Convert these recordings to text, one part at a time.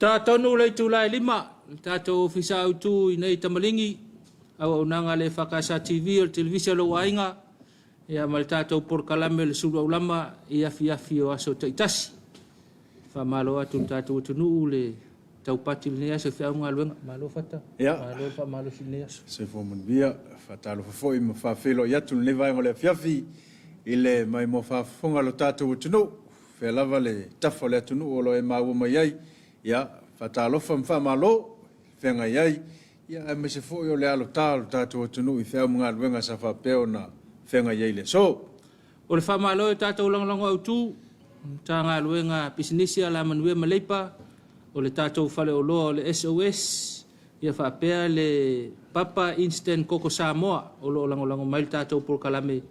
Ta tonu le itula e 5, le tatou Ofisa Autu i nei Tamaligi, auaunaga a le EFKS TV o le televise a lou aiga, ia ma le tatou polokalame o le Sulu Aulama i afiafi o aso taitasi. Faamalo atu i le tatou atunuu le taupati i lenei aso i feau ma galuega. Malo Fata, malo le faamalosi i lenei aso. Soifua manuia. Faatalofa foi ma faafeiloai atu i lenei vaega o le afiafi i le maimoa faafofoga a lo tatou atunuu. Fea lava le tafa o le atunuu o lo o e maua mai ai, ia, faatalofa ma faamalo i le feagai ai, ia, aemaise foi o le alota o le tatou atunuu i feau ma galuega sa faapea ona feagai ai i le aso. O le faamalo i tatou lagolago autu, Matagaluega Pisinisi, Alamanuia ma Leipa, o le tatou faleoloa o le SOS, ia faapea le Papa Instant Koko Samoa o lo o lagolago mai le tatou polokalame.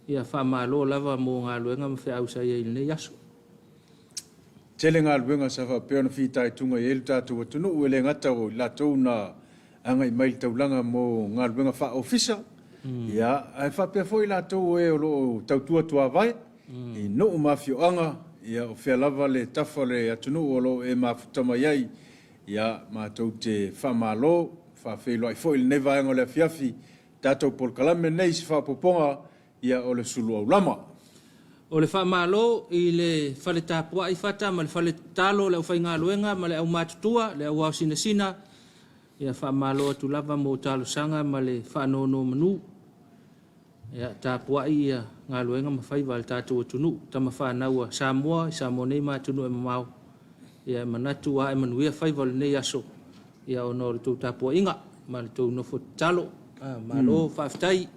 Ia faamalo lava mo galuega ma feau sa i ai i lenei aso. Tele galuega sa faapea ona fitaituga i ai lo tatou atunuu, e le gata o i latou na agai mai i le taulaga mo galuega faa-ofisa, ia, ae faapea foi i latou o e o lo o tautua tuavae i nuu ma afioaga, ia, o fea lava le tafa o le atunuu o lo o e mafuta mai ai, ia, matou te faamalo, faafeiloai foi i lenei vaega o le afiafi Tatou polokalame nei i se faaopoopoga, ia o le sulu aulama. O le faamalo i le Fale Tapuai Fata ma le Fale Tatalo, le aufaigaluega ma le aumatutua, le auao sinasina, ia faamalo atu lava mo talosaga ma le faanonomanu. Ia tapuai ia galuega ma faiva a le tatou atunuu, tama fanau a Samoa i Samoa nei ma atunuu e mamao. Ia e manatu ua ae manuia faiva o lenei aso ia ona o le tou tapuaiga ma le tou nofo tatalo. Malo faafetai.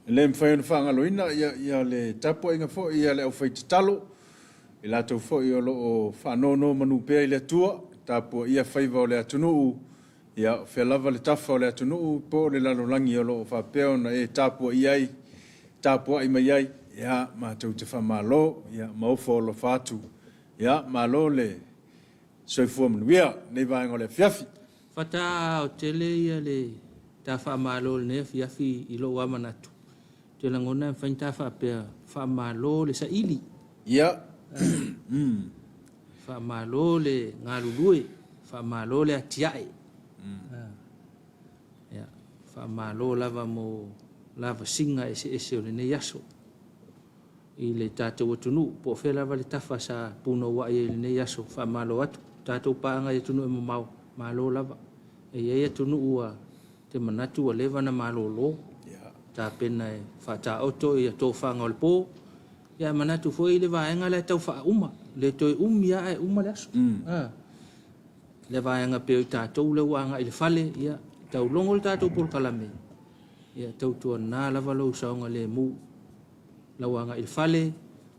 E le mafai ona faagaloina ia le tapuaiga foi a le aufaitatalo, i latou foi o lo o faanonomanu pea i le Atua, tapuaia faiva o le atunuu, ia o fea lava le tafa o le atunuu po o le lalolagi o lo o faapea ona e tapuaia ai, tapuai mai ai, ia matou te faamalo, ia ma ofo alofa atu, ia malo le soifua manuia lenei vaega o le afiafi. Fata aotele ia le ta faamalo i lenei afiafi i lou lava manatu, ou te lagona e mafai ona ta faapea, faamalo le saili. Ia. Faamalo le galulue, faamalo le atiae. Ia, faamalo lava mo lavasiga eseese o lenei aso i le tatou atunuu, po o fea lava le tafa sa punouai ai i lenei aso, faamalo atu. Tatou paaga i atunuu e mamao, malo lava. E i ai atunuu ua te manatu ua leva ona malolo, tapena e faataoto ia tofaga o le po, ia ae manatu foi le vaega lea e tau faauma, le toe umi lava ae uma le aso. Le vaega pei o i tatou lea ua agai i le fale, ia tau logo le tatou polokalame, ia tautuana lava lou saogalemu, lau agai i le fale,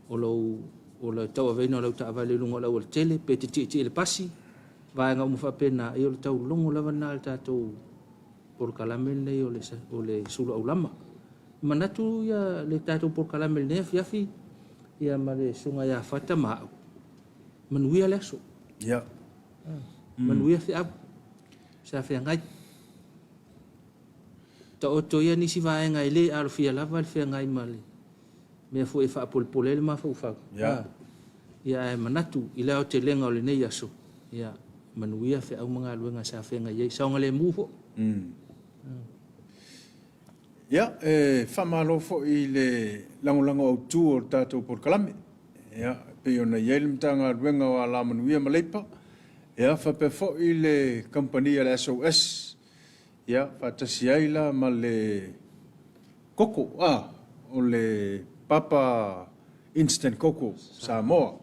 o lou o le tauaveina o lau taavale i luga o le aualatele, pe te tietie i le pasi, vaega uma faapena, ia o le taulogo lava lena o le tatou polokalame lenei o le o le sulu aulama. Manatu ia le tatou polokalame i lenei afiafi, ia ma le susuga ia Fata ma au, manuia le aso. Ia. Manuia feau sa feagai. Taoto ia nisi vaega e le alofia lava le feagai ma le mea foi e faapolepole ai le mafaufau. Ia. Ia ae manatu i le aotelega o lenei aso, ia manuia feau ma galuega sa feagai ai. Saogalemu foi. Ia, e faamalo foi i le lagolago autu o le tatou polokalame. Ia, e pei ona i ai le Matagaluega o Alamanuia ma Leipa, ia, faapea foi le kamupani a le SOS, ia, faatasi ai la ma le koko, a, o le Papa Instant Koko Samoa.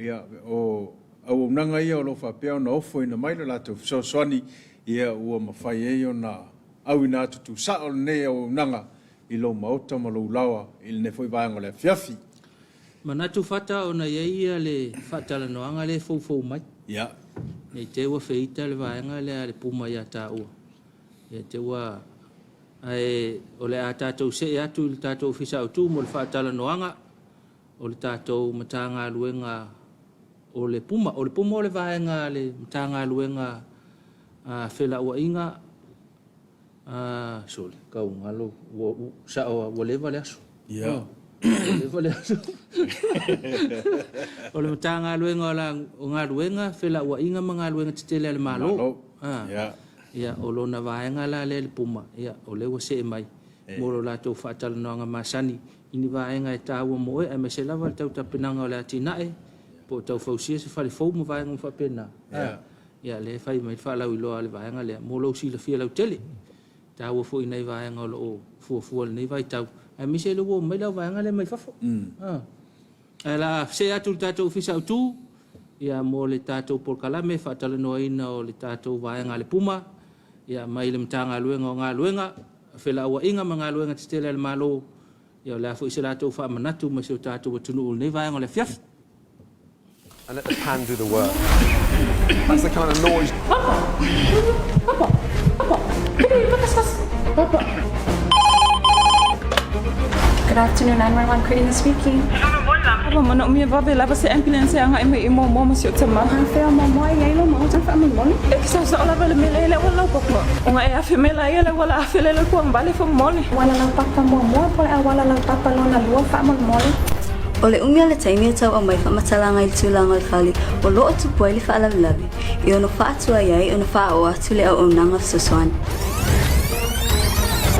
Ia, o auaunaga ia o lo o faapea ona ofoina mai le latou fesoasoani, ia, ua mafai ai ona auina atu tuusao lenei auaunaga i lou maota ma lou laoa i lenei foi vaega o le afiafi. Manatu Fata ona i ai le faatalanoaga lea e foufou mai. Ia. Ne i te i ua feita le vaega lea a le Puma ia taua. Ia te ua ae o le a tatou see atu i le tatou Ofisa Autu mo le faatalanoaga o le tatou Matagaluega o le Puma. O le Puma o le vaega a le Matagaluega a Felauaiga a sole, tau galo, ua, sao ua leva le aso. Ia. Leva le aso. O le Matagaluega o Galuega, Felauaiga ma Galuega Tetele a le Malo. Ia, o lona vaega la lea i le PUMA, ia, o lea ua see mai mo lo latou faatalanoaga masani i ni vaega e taua mo oe, aemaise lava le tau tapenaga o le atinae, po o tau fausia se fale fou ma vaega uma faapena. Ia, lea e fai mai le faalauiloa a le vaega lea mo lou silafia lautele. Taua foi nai vaega o lo o fuafua i lenei vaitau, aemaise o lea ua omai le auvaega lea mai fafo. Ae o le a see atu i le tatou Ofisa Autu ia, mo le tatou polokalame faatalanoaina o le tatou vaega a le PUMA ia, mai le Matagaluega o Galuega, Felauaiga ma Galuega Tetele a le Malo. Ia, o le a foi se latou faamanatu ma si o tatou atunuu i lenei vaega o le afiafi. And let the pan do the work. That's the kind of noise. Good afternoon, 911 Karina speaking. Papa, manaomia vave lava se ambulance e agai mai i Moamoa ma si ou tama. Afea o Moamoa e i ai lou maota faamolemole? E te saosao lava i le mea lea i le auala laupapa. Ona e afe mai laia i le auala afe lea i le puagavale faamolemole. Auala laupapa muamua po o le auala laupapa lona lua faamolemole? O le umi o le taimi e tau aumai faamatalaga i le tulaga o le fale o lo o tupu ai le faalavelave, e ono faatuai ai ona faaoo atu le auaunaga fesoasoani.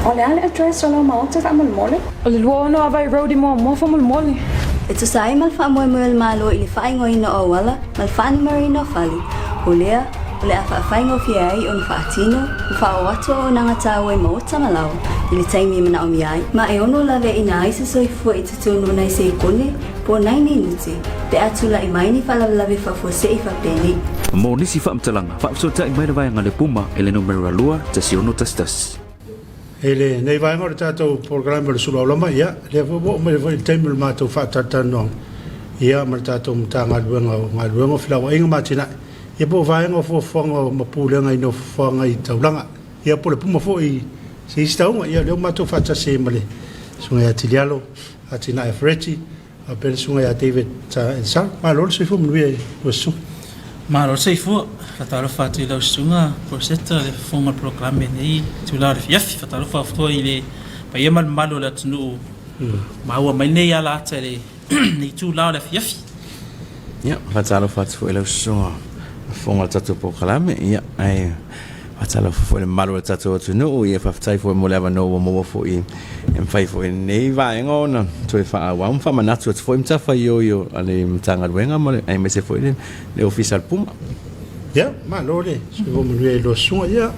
O le a le address o lau maota faamolemole? O le 26 Avai Road i Moamoa faamolemole. E tusa ai ma le faamoemoe o le Malo i le faaigoaina o auala ma le faanumeroina o fale, o lea, o le a faafaigofie ai ona faatino ma faaoo atu auaunaga taua i maota ma laoa i le taimi e manaomia ai, ma e ono laveaiina ai se soifua i totonu o nai seikone po o nai minute pe a tulai mai ni faalavelave faafuasei faapenei. Mo nisi faamatalaga, faafesootai mai le vaega a le Puma i le numera 2 16 11. I lenei vaega o le tatou polokalame o le Sulu Aulama, ia, lea foi ua oo mai foi i le taimi o le matou faatalatalanoaga, ia, ma le tatou Matagaluega o Galuega o Felauaiga ma Atinae, ia, po o vaega o fuafuaga ma pulega i nofoaga i taulaga, ia, po o le puma foi i se isi tauga. Ia, lea ua matou faatasi ai ma le Susuga ia Tilialo Atinae Fereti, faapea le Susuga ia David Ensau. Malo le soifua manuia i lua susuga. Malo le soifua. Faatalofa atu i lau susuga Rosetta le fofoga o le polokalame i lenei itula o le afiafi. Faatalofa foi i le paia ma le mamalu o le atunuu maua mai lenei alaata i lenei itula o le afiafi. Ia, faatalofa atu foi i lau susuga fofoga o le tatou polokalame, ia, ae faatalofa foi i le mamalu o le tatou atunuu. Ia, faafetai foi mo le avanoa ua maua foi e mafai foi i lenei vaega ona toe faaauau ma faamanatu atu foi matafaioi a le Matagaluega ma le aemaise foi le Ofisa o le Puma. Ia, malo le soifua manuia i lua susuga. Ia,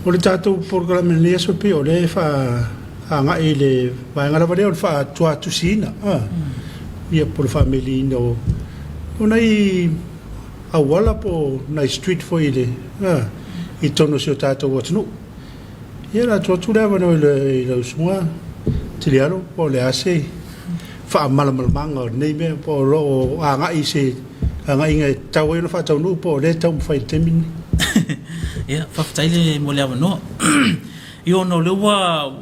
o le tatou polokalame i lenei aso pei o lea e faaagai i le vaega lava lea o le faatuatusiina, ia, po o le faameliina o nai auala po o nai street foi i le i totonu o si o tatou atunuu. Ia, o le a tuu atu le avanoa i lau susuga Tilialo, po o le a se faamalamalamaga o lenei mea, po o lo o agai i se agaiga e tatau ai ona faataunuu, po o lea e taumafai i le taimi lenei. Ia, faafetai le mo le avanoa. Ia, ona o lea ua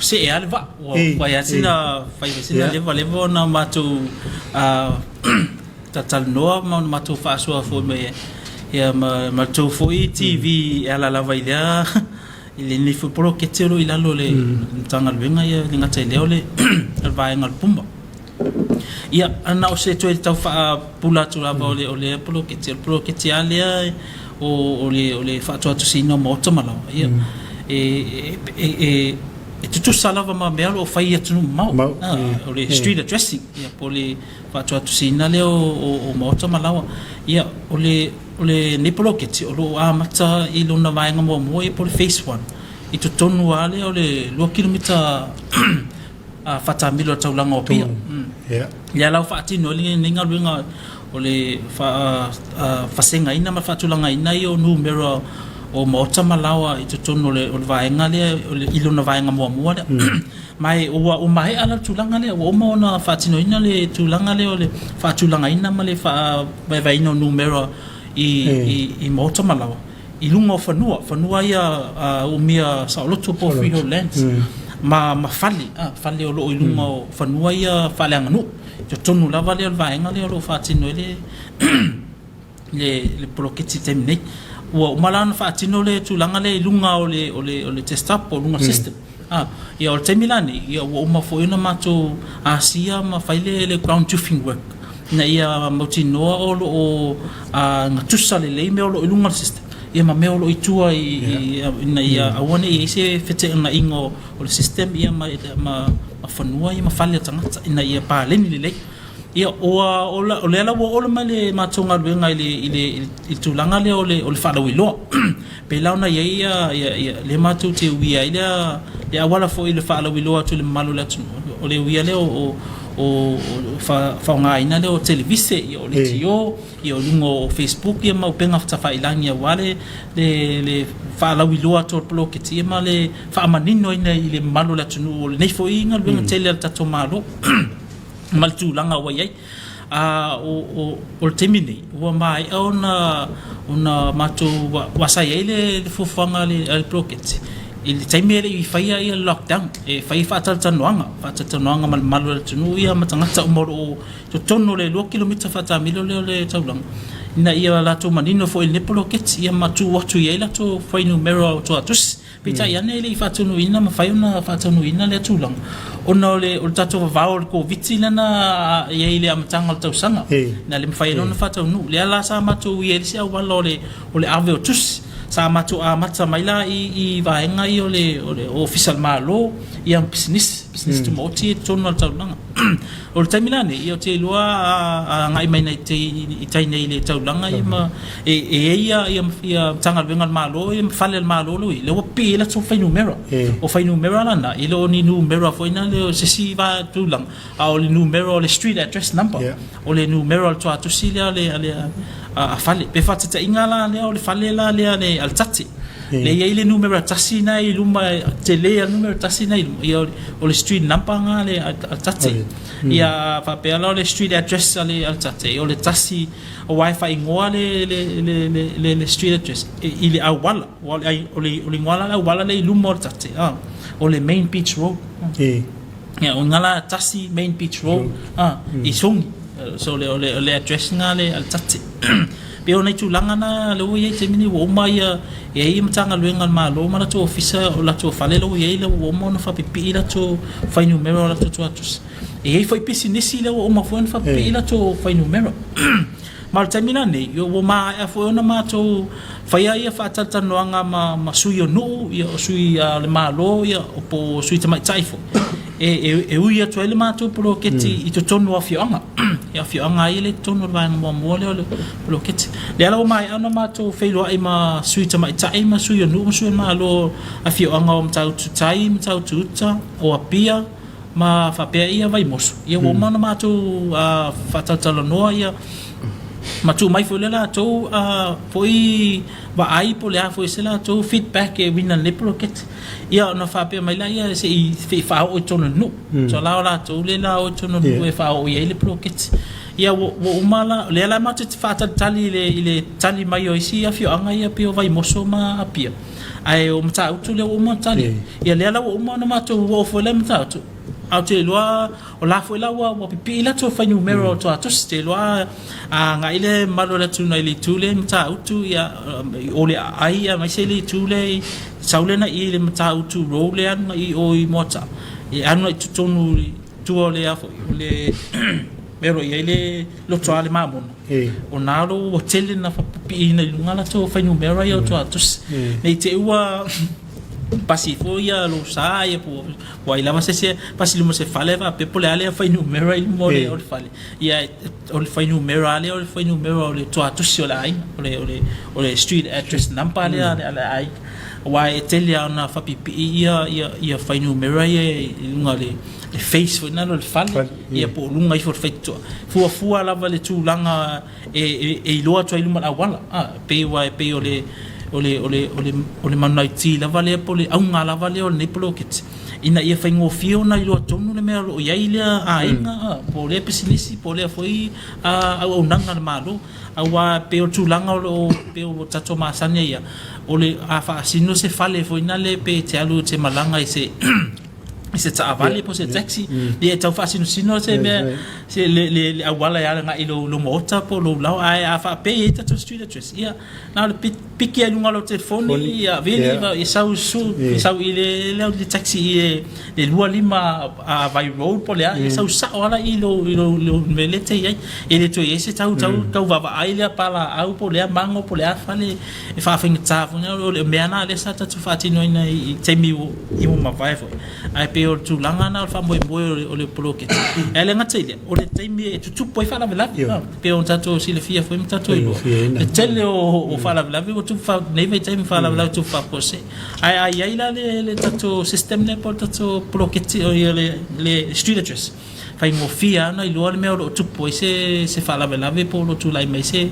see lava le vaa, ua fai lava sina fai sina levaleva ona matou talatalanoa ma ona matou faasoa foi mai ia ma le tou foi TV e ala lava i lea i lenei foi poloketi o lo o i lalo o le Matagaluega ia e le gata i lea o le vaega o le Puma. Ia, na o se toe tau faapula atu lava o le o lea poloketi, o le poloketi lava lea o le faatuatusiina o maota ma laoa, ia, e tutusa lava ma mea o lo o fai i atunuu mamao, o le street addressing, ia, po o le faatuatusiina lea o maota ma laoa. Ia, o lenei poloketi o lo o amata i lona vaega muamua, ia, po o le phase one, i totonu lava lea o le 2 kilomita faatamilo o le taulaga o Apia. Lea la ua faatino ai lenei galuega o le faafasegaina ma le faatulagaina ia o numera o maota ma laoa i totonu o le vaega lea i lona vaega muamua lea. Ma ua maea la le tulaga lea, ua uma ona faatinoina le tulaga lea o le faatulagaina ma le faavaevaeina o numera i maota ma laoa i luga o fanua, fanua ia umia saoloto po o freehold lands ma fale, fale o lo o i luga o fanua ia faaleaganuu. I totonu lava lea o le vaega lea o lo o faatino ai le poloketi i le taimi nei. Ua uma la ona faatino le tulaga lea i luga o le desktop po o luga o le system. A, ia o le taimi la nei, ia ua uma foi ona matou asia ma fai le le ground truthing work ina ia mautinoa o lo o gatusa lelei mea o lo o i luga o le system ia ma mea o lo o i tua i ina ia aua ne i i ai se feteenaiga o le system ia ma ma fanua ia ma fale o tagata ina ia paleni lelei. Ia, ua, o lea la ua oo mai le matou galuega i le, i le, i le tulaga lea o le, o le faalauiloa. Pei la ona i ai ia, ia, ia lea matou te uia ai lea, le auala foi i le faalauiloa atu i le mamalu o le atunuu, o le uia lea o, o, o, o faaaogaina lea o televise, ia o leitio, ia o luga o Facebook ia ma upega tafailagi aua le, le, le faalauiloa atu o le poloketi ia ma le faamaninoina i le mamalu o le atunuu o lenei foi galuega tele a le tatou Malo. ma le tulaga ua i ai. A o le taimi nei, ua maea ona ona matou aua sa i ai le fuafuaga a le poloketi i le taimi e le i faia le lockdown e fai faatalatalanoaga, faatalatalanoaga ma le mamalu o le atunuu ia ma tagata uma o lo o i totonu o le 2 kilomita faataamilo lea o le taulaga ina ia latou manino foi i lenei poloketi ia ma tuu atu i ai latou fuainumera o tuatusi. Peitai ane e le i faataunuuina ma fai ona faataunuuina lea tulaga ona o le o le tatou vavao o le Koviti lea na i ai i le amataga o le tausaga. Na le mafai ai loa ona faataunuu. Lea la sa matou i ai le isi auala o le o le ave o tusi. Sa matou amata mai la i vaega ia o le o le Ofisa o le Malo ia ma pisinisi, pisinisi tumaoti ia i totonu o le taulaga. O le taimi la nei, ia ou te iloa a agai mai i tai nei i le taulaga ia ma e i ai ia Matagaluega a le Malo ia ma fale a le Malo o lo o i ai, lea ua pipii ai latou fuainumera. O fuainumera la na, e le o ni numera foi na lea o se isi tulaga, a o le numera o le street address number, o le numera o le tuatusi lea a fale. Pe faataitaiga la lea o le fale la lea a le Tate, lea e i ai le numera tasi lena i luma, tele lava le numera tasi lena i luma, ia o le street number lena a le Tate. Ia faapea la o le street address a le Tate, o le tasi aua e faaigoa le, le, le, le, le, le street address i le auala, aua o le, o le igoa la o le auala lea i luma o le Tate, o le Main Beach Road. Ia, o iga la tasi Main Beach Road, i Sogi. So, o le, o le, o le address lena a le, a le Tate. Pei o nai tulaga na lea ua i ai i le taimi nei, ua uma ia, e i ai Matagaluega a le Malo ma latou Ofisa, o latou fale la ua i ai, ua uma ona faapipii latou fuainumera o latou tuatusa. E i ai foi pisinisi lea ua uma foi ona faapipii latou fuainumera. Ma o le taimi la nei, ua maea foi ona matou faia ia faatalatalanoaga ma, ma sui o nuu, ia, o sui o le Malo, ia, po o sui tamaitai foi, e, e, e ui atu ai le matou poloketi i totonu o afioaga. I afioaga ia lea i totonu o le vaega muamua lea o le poloketi. Lea la ua maea ona matou feiloai ma sui tamaitai ma sui o nuu ma sui o le Malo, afioaga o Matautu Tai, Matautu Uta, o Apia, ma faapea ia Vaimoso, ia ua uma ona matou faatalatalanoa ia ma tuu mai foi le latou foi vaai po o le a foi se latou feedback e uiga i lenei poloketi. Ia ona faapea mai lea se i faaoo i totonu o le nuu. So la o latou lea la o i totonu o le nuu e faaoo i ai le poloketi. Ia ua uma la, o lea la matou te faatalitali i le tali mai o isi afioaga ia pei o Vaimoso ma Apia. Ae o Matautu lea ua uma ona tali. Ia lea la ua uma ona matou oo foi la i Matautu, ae ou te iloa o la foi la ua pipii latou fuainumera o tuatusi. Ou te iloa a agai le mamalu o le atunuu i le itu lea i Matautu, ia i o le aai aemaise le itu lea i sau lea i i le Matautu road lea e alu agai i o i Moataa, e alu agai i totonu i tua o le a foi o le mea o lo o i ai le lotoa a le Mamona. O na lo ua tele na fapipiiina i luga latou fuainumera ia o tuatusi. Ne i te i ua pasi foi ia lou sa ia po o ai lava se isi e pasi i luma o se fale faapea po o le a lea fuainumera i luma o le fale. Ia o le fuainumera lava lea o le fuainumera o le tuatusi o le aiga, o le, o le, o le street address number lea a le aiga. Aua e tele lava ona faapipii ia fuainumera ia i luga o le face foi lena o le fale. ia po o luga ifo o le faitotoa. Fuafua lava le tulaga e iloa atu ai i luma o le auala. E pei aua e pei o le o le o le o le o le manulauti lava lea po o le auga lava lea o lenei poloketi, ina ia faigofie ona iloa tonu le mea o lo o i ai lea aiga po o lea pisinisi po o lea foi auaunaga a le Malo. Aua e pei o le tulaga o lo o pei ua tatou masani ai lava, o le a faasino se fale foi lea pe e te alu e te malaga i se i se taavale po o se taxi, ia e tau faasinosino se mea, se le, le, le auala e agai i lou, lou maota po o lou laoa. Ae a faapea e i ai tatou street address, ia, na o le pit, piki ai luga o lau telefoni ia vili ia sau su sau i le le taxi i le 25 a Vai Road po o le a, ia sau sao lava la i lou i lou lou mea lea e te i ai. E le toe i ai se tau tau tau vaavaai lea palaau po o le a mago po o le a fale e faafaigata foi lea. O le mea lena lea sa tatou faatinoina i taimi i ua mavae foi. Ae pei o le tulaga lena o le faamoemoe o le poloketi. Ae le gata i lea, o le taimi e tutupu ai faalavelave. E pei ona tatou silafia foi ma tatou iloa, le tele o faalavelave ua tupu nei vaitaimi, faalavelave tupu faafuasei. Ae a i ai la le tatou system lea po o le tatou poloketi oi le street address, faigofie lava ona iloa le mea o lo o tupu ai se faalavelave po o lo o tulai mai se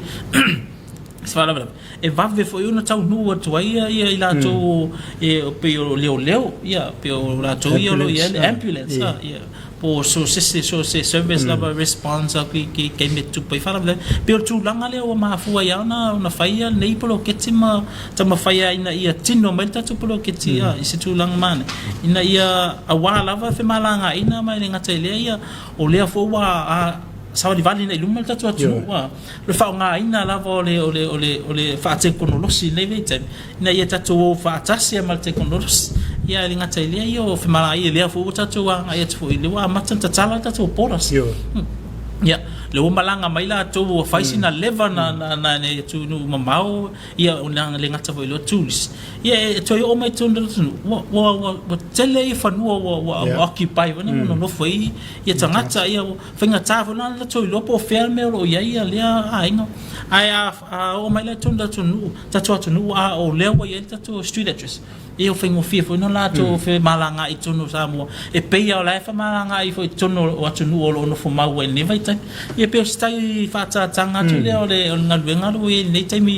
faalavelave. E vave foi ona taunuu atu ai i latou e pei o leoleo, ia pei o latou ia o lo o i ai le ambulance, ia po o so se isi so o se service lava response atu i taimi e tutupu ai faalavelave. E pei o le tulaga lea ua mafua ai lava ona fai lenei poloketi ma taumafai lava ina ia tino mai le tatou poloketi i se tulaga manaia ina ia aua lava femalagaaiga ma e le gata i lea ia o lea foi ua savalivali agai i luma le tatou atunuu o le faaaogaina lava o le o le o le o le faatekonolosi i lenei vaitaimi ina ia tatou o faatasi ma le tekonolosi. Ia e le gata i lea ia o femalagaai lea foi ua tatou agai atu foi lea ua amata ona tatala a tatou borders. Ia, lea ua malaga mai latou ua fai sina leva na na na i atunuu mamao ia e le gata foi i lea o tourist. Ia e toe oo mai i totonu o le atunuu ua ua ua ua tele ia fanua ua ua occupy foi lea ua nonofo ai ia tagata ia ua faigata foi la ona toe iloa po o fea le mea o lo o i ai lea aiga. Ae a A oo mai la i totonu o le atunuu, tatou atunuu, a o lea ua i ai le tatou street address, ia ua faigofie foi ona latou femalagaai i totonu o Samoa, e pei lava o la e femalagaai foi i totonu o atunuu o lo o nofo mau ai i lenei vaitaimi. Ia pei o se tai faataataga atu lea o le galuega lea ua i ai i lenei taimi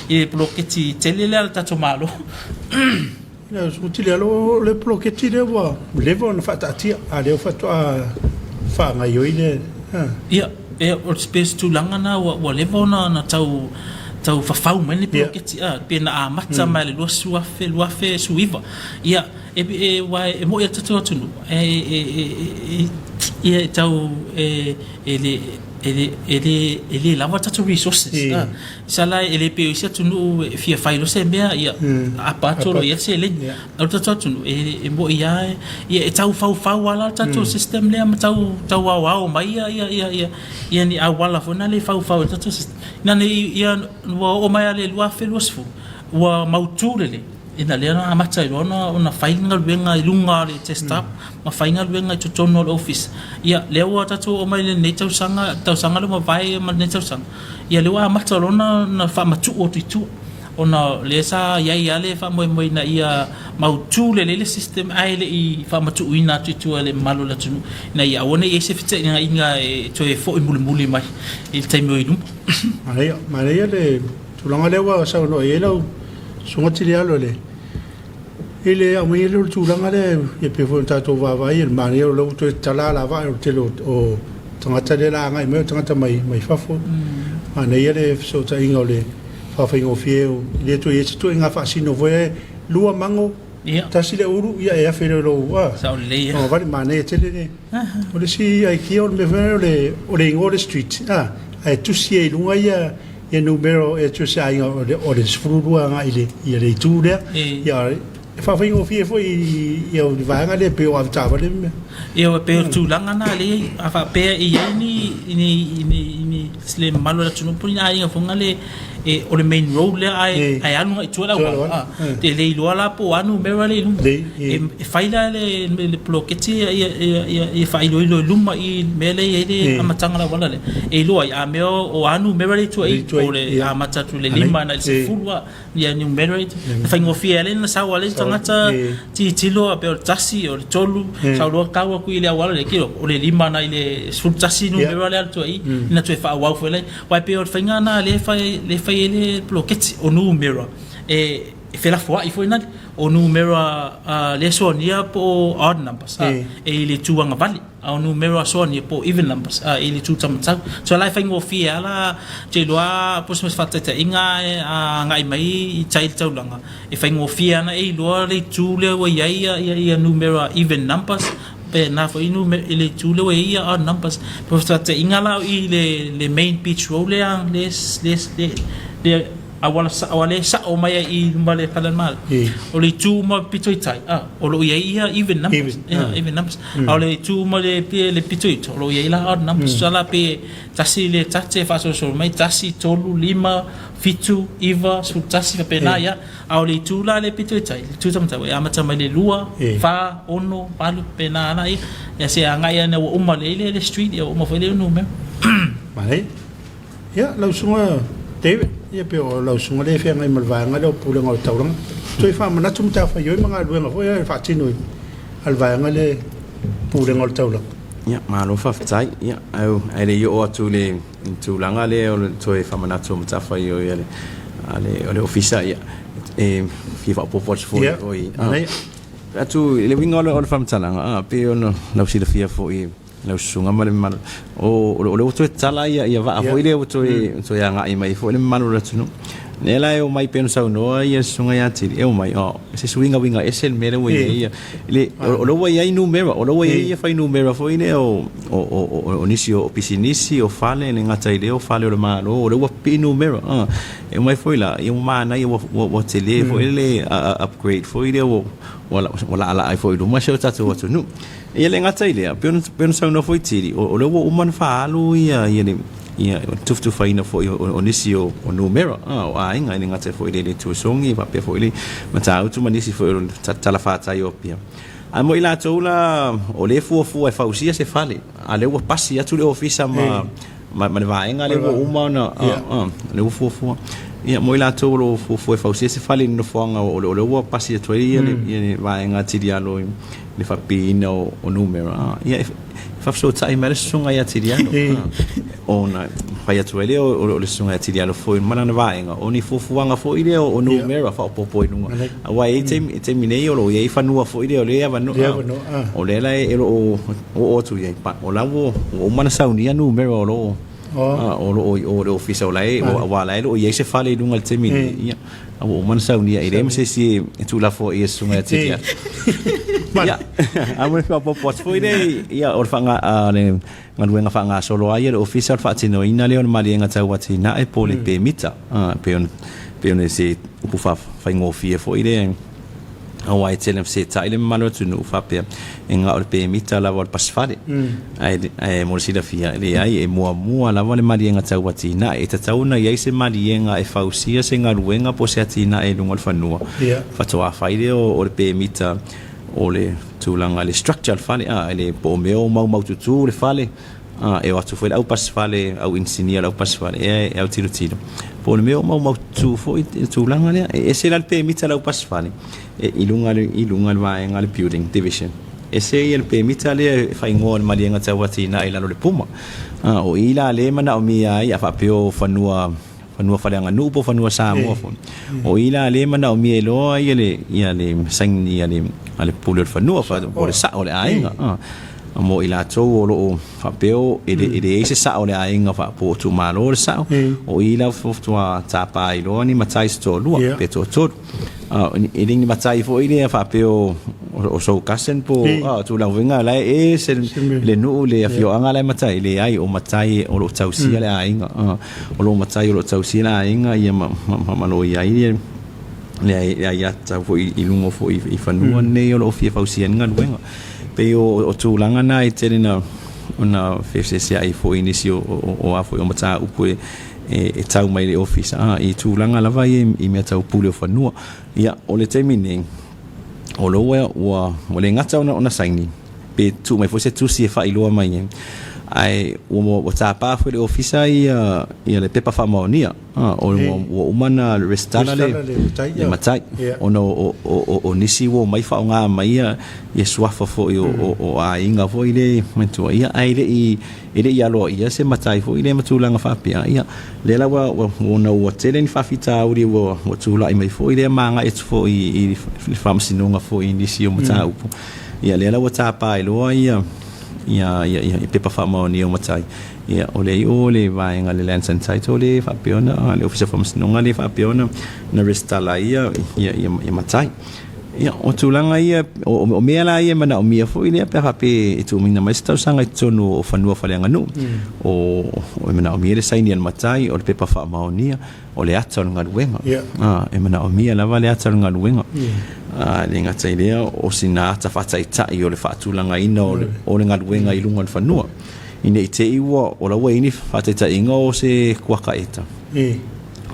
i le poloketi tele lea a le tatou Malo. Tele o le poloketi lea ua leva ona faataatia, a lea faatoa faagaoioi le. Ia, o se tulaga lena ua leva ona tau tau fafau mai le poloketi, pe na amata mai le 2019. Ia, aua e moni lava le tatou atunuu, ia e tau e le lava tatou resources. Masalo e le pei o isi atunuu e fia fai loa se mea ia apa atu loa i ai le seleni. A o le tatou atunuu e moni lava ia e tau faufau lava la le tatou system lea ma tau tau aoao mai ia ni auala foi na le faufau ai le tatou system. Ina ne i ia ua oo mai lava i le 2020 ua mautu lelei ina lea na amata ai loa ona fai le galuega i luga o le desktop ma fai galuega i totonu o le ofisa. Ia lea ua tatou oo mai i lenei tausaga, tausaga lea ua mavae ma lenei tausaga, Ia lea ua amata loa ona faamatuu atu i tua ona o lea sa i ai lava le faamoemoe ina ia mautu lelei le system ae le i faamatuuina atu i tua i le mamalu o le atunuu ina ia aua ne i i ai se feteenaiga e toe foi mulimuli mai i le taimi o i luma. Manaia, manaia le tulaga lea ua saunoa i ai lau Susuga Tilialo i le i le aumaiga lea o le tulaga lea e pei foi ona tatou vaavaai i le manaia o lea ua toe tatala alavaa o le tele o tagata lea o le a agai mai o tagata mai mai fafo. Manaia le fesootaiga o le faafaigofie e le toe i ai se ituaiga faasino foi e lua mago tasi le ulu ia e afe lea i lou togavale. Manaia tele le o le isi aikia o le mea foi lea o le o le igoa o le street ae tusi ai i luga ia ia numera o address a aiga o le 12 agai i le ia le itu lea. Ia e faafaigofie foi ia le vaega lea pei o avetaavale ma mea. Ia e pei o le tulaga lena lea e a faapea e i ai ni ni ni ni le mamalu o le atunuu po o ni aiga foi lea e o le main road lea ae ae alu agai i tua le auala. E le iloa la po o a numera lea i luma. E fai la le le poloketi ia ia ia faailoilo i luma i le mea lea e i ai le amataga o le auala lea, e iloa ai a mea o a numera lea i tua i po o le amata atu i le 5 agai i le 10 a ia numera e faigofie ai ona sau lava le tagata tilotilo a pei o le 1 o le 3 sau loa tau atu i le auala lea o le 5 agai i le 11 numera lea atu i i ona toe faaauau foi lea. Aua e pei o le faiga lena lea e fai ai le poloketi o numera e felafoai foi nale o numera lea soania po o odd numbers e i le itu agavale a o numera soania po o even numbers e i le itu taumatau. So la e faigofie lava la ou te iloa po o se faataitaiga a agai mai i tai i le taulaga e faigofie lava ona e iloa le itu lea ua i ai ia numera even numbers pe na foi i le itu lea ua i ai ia odd numbers. Po o se faataitaiga la i le main beach road lea auala sa'o a lea e sa'o mai ai i luma le fale o le Malo. O le itu ma pito i tai, a, o lo o i ai ia even numbers, ia, even numbers. A o le itu ma le, le pito i uta, o lo o i ai la odd numbers. Tusa la pe tasi le tate e faasolosolo mai, tasi, tolu, lima, fitu, iva, 11, faapena, ia. A o le itu la le pito i tai, le itu taumatau, e amata mai le lua, fa, ono, valu, faapena la ia. Ia se agai ina ua uma lelei le, le street, ia ua uma foi le numera. Manaia. Ia, lau susuga David, ia pei o lau susuga lea e feagai ma le vaega lea o Pulega o le Taulaga. Toe faamanatu matafaioi ma galuega foi ia e faatino a le vaega lea Pulega o le Taulaga. Ia, malo faafetai. Ia, ae le i oo atu i le tulaga lea o le toe faamanatu o matafaioi a le, a le, o le Ofisa, ia, e fia faaopoopo atu foi. Ia, manaia. Atu i le uiga o le faamatalaga, e pei ona lau silafia foi lau susuga ma le mamalu, o lea ua toe tatala ia vaa foi lea ua toe agai mai foi le mamalu o le atunuu. Lea la e omai pei ona saunoa ia susuga ia Tili, e omai, o se suiga uiga ese le mea lea ua i ai. O lea ua i ai numera, o lea ua i ai ia fuainumera foi lea o nisi o pisinisi, o fale, e le gata i lea o fale o le Malo, o lea ua pipii numera. E omai foi la, ia ua manaia, ua tele foi le upgrade foi lea ua laalaa ai foi i luma si o tatou atunuu. E le gata i lea, pei ona saunoa foi Tili, o lea ua uma ona faaalu le tufatufaina foi o nisi o numera o aiga, e le gata foi i le Tuasogi, faapea foi le Matautu ma nisi foi o le talafatai o Apia. Ae mo i latou la o lea e fuafua e fausia se fale, a o lea ua pasi atu le ofisa ma le vaega lea ua uma ona, lea ua fuafua. Ia, mo i latou o lo o fuafua e fausia se fale i le nofoaga o lea ua pasi atu ai le vaega a Tilialo i le faapipiina o numera, ia e faafesootai mai le susuga ia Tilialo, ona fai atu ai lea o le susuga ia Tilialo foi ma lana vaega, o ni fuafuaga foi lea o numera faaopoopo i luga. Aua e i ai taimi nei o lo o i ai fanua foi lea o lea e avanoa, o lea la e lo o oo atu i ai, o la ua uma ona saunia numera o lo o o lo o i o i le ofisa o la e, aua o la e lo o i ai se fale i luga i le taimi nei, ia, a ua uma ona saunia, e leai ma se isi e tuulafoai e le susuga ia Titi. Ia, a mo le faaopoopo atu foi lea, ia, o le faanga, le galuega faagasolo lava ia a le ofisa o le faatinoina lea o le maliega tau atinae po o le pemita, pei ona, pei ona se upu faafaigofie foi lea. Aua e tele ina fesetai le mamalu o le atunuu faapea e na o le pemita lava o le pasifale. Ae mo le silafia, e leai, e muamua lava le maliega tau atinae. E tatau ona i ai se maliega e fausia se galuega po o se atinae i luga o le fanua, faatoa fai lea o le pemita o le tulaga i le structure o le fale, a, po o mea o maumaututu le fale, A, e o atu foi le au pasifale, au inisinia o le au pasifale e autilotilo, po o le mea o maumaututu foi le tulaga lea. E ese la le pemita a le au pasifale e i luga i luga o le vaega a le Building Division. Ese ia le pemita lea e faaigoa o le maliega tau atinae i lalo o le Puma. A, o i la lea e manaomia ai a faapea o fanua fanua faaleaganuu po o fanua Samoa foi. O i la lea e manaomia ai loa ia le ia le saini a le a le pule o le fanua po o le sao o le aiga. Mo i latou o lo o faapea e le e leai se sao o le aiga po o itumalo le sao, o i la faatoa tapa ai loa ni matai se toalua pe toatolu. E le ni matai foi lea faapea o sou cousin po o tulaga foi na, la e ese le nuu le afioaga la e matai, leai o matai o lo o tausia le aiga. O lo o matai o lo o tausia le aiga ia ma ma lo o i ai le aiatatau foi i luga foi i fanua nei o lo o fia fausia ai le galuega. Pei o tulaga na e tele na ona feeseeseai foi i nisi o a foi o mataupu e tau mai le ofisa i tulaga lava ia i mea tau pule o fanua. Ia, o le taimi nei, o lea ua le gata ona saini, pe tuu mai foi se tusi e faailoa mai ai, ae ua tapa foi e le ofisa ia le pepa faamaonia, ua uma ona resitala le matai, ona o nisi ua omai faaaoga mai ia suafa foi o aiga foi lea manatua, ia ae le i aloaia se matai foi lea ma tulaga faapea. Ia, lea la ona ua tele ni faafitauli ua tulai mai foi lea ma agai atu foi i le faamasinoga foi i nisi o mataupu. Ia lea la ua tapa ai loa ia ia ia pepa faamaonia o matai. Ia o le iu o le vaega le Lands and Title lea e faapea ona le Ofisa o Faamasinoga lea e faapea ona na resitala ai ia ia ia matai. Ia, o tulaga ia, o mea la ia e manaomia foi lea pe a faapea e tuuina mai se talosaga i totonu o fanua faaleaganuu. O, e manaomia le saini a le matai, o le pepa faamaonia, o le ata o le galuega. E manaomia lava le ata o le galuega. E le gata i lea, o sina ata faataitai o le faatulagaina o le galuega i luga o le fanua. Ina ne i te i ua, o la ua i ai ni faataitaiga o se kuaka eta.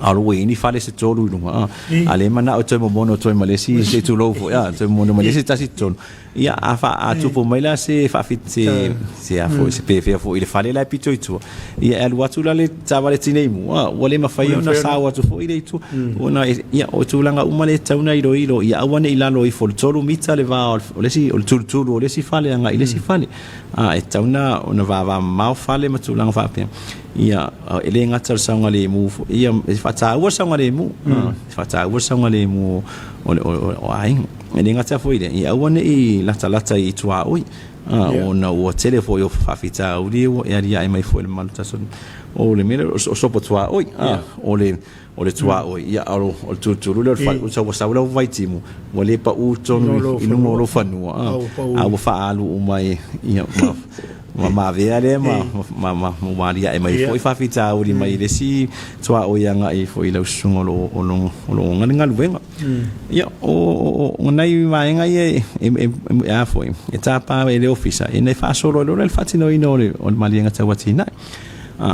A o la ua i ai ni fale se tolu i luga, a. A lea e manao e toe momono atu ai ma le isi, se i tulou foi, a, toe momono ma le isi tasi i totonu. Ia, a fa, a tupu mai la se faafit, se, se a foi, se pefea foi i le fale la e pito i tua, ia e alu atu la le taavale tinei mu, a, ua le mafai ona sao atu foi le itu. Ona, ia, o tulaga uma lea e tatau ona iloilo, ia aua ne i lalo ifo i le 3 mita le va o le isi, o le tulutulu o le isi fale agai i le isi fale. A, e tatau ona vavamamao fale ma tulaga faapea. Ia, e le gata o le saogalemu foi, ia, e faataua le saogalemu, e faataua le saogalemu o aiga. E le gata foi i lea, ia aua ne i latalata i tuaoi, ona ua tele foi o faafitauli ua e aliae mai foi i le mamalu o le tatou O le mea lea, o sopo tuaoi, o le O le tuaoi, ia, a o le tulutulu lea o le fale, ua sau lau vaitimu, ua le pau tonu i luga o lou fanua, a ua faaalu uma e, ia, ma mavea lea ma ua aliae mai foi faafitauli mai le isi tuaoi agai foi i lau susuga o lo o ona le galuega. Ia, o nai vaega ia e a foi, e tapa e le Ofisa ina ia faasolo ai loa le faatinoina o le maliega tau atinae,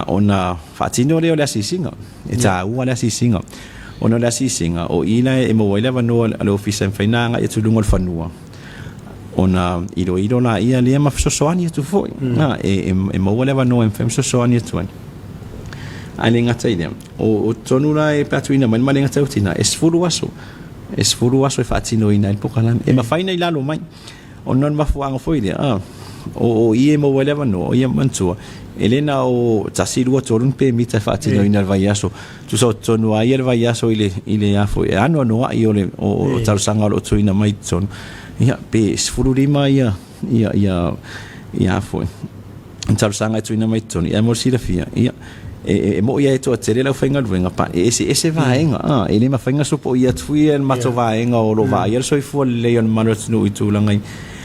ona faatino lea o le asiasiga. E taua le asiasiga ona o le asiasiga o i la e maua ai le avanoa a le Ofisa e mafai ona agai atu i luga o le fanua ona iloilo laia lea ma fesoasoani atu foi. E maua le avanoa e mafai ona fesoasoani atu ai. Ae le gata i lea, o totonu la e pe a tuuina mai le maliega tautina, e 10 aso, e 10 aso e faatinoina ai le polokalame. E mafai ona i lalo mai. Ona o le mafuaaga foi lea, o i e maua ai le avanoa, o ia manatua, e le na o 1, 2, 3 ni pemita e faatinoina i le vaiaso. Tusa o totonu lava ia le vaiaso i le, i le a foi, e anoanoai o le o talosaga o lo o tuuina mai i totonu. Ia, pe 15 ia, ia, ia, ia a foi, talosaga e tuuina mai i totonu. Ae mo le silafia, ia, e moni lava e toatele le aufaigaluega, but e eseese vaega, a, e le mafai ona sopoia atu foi le matou vaega o lo o vaaia le soifua lelei o le mamalu o le atunuu i tulaga i,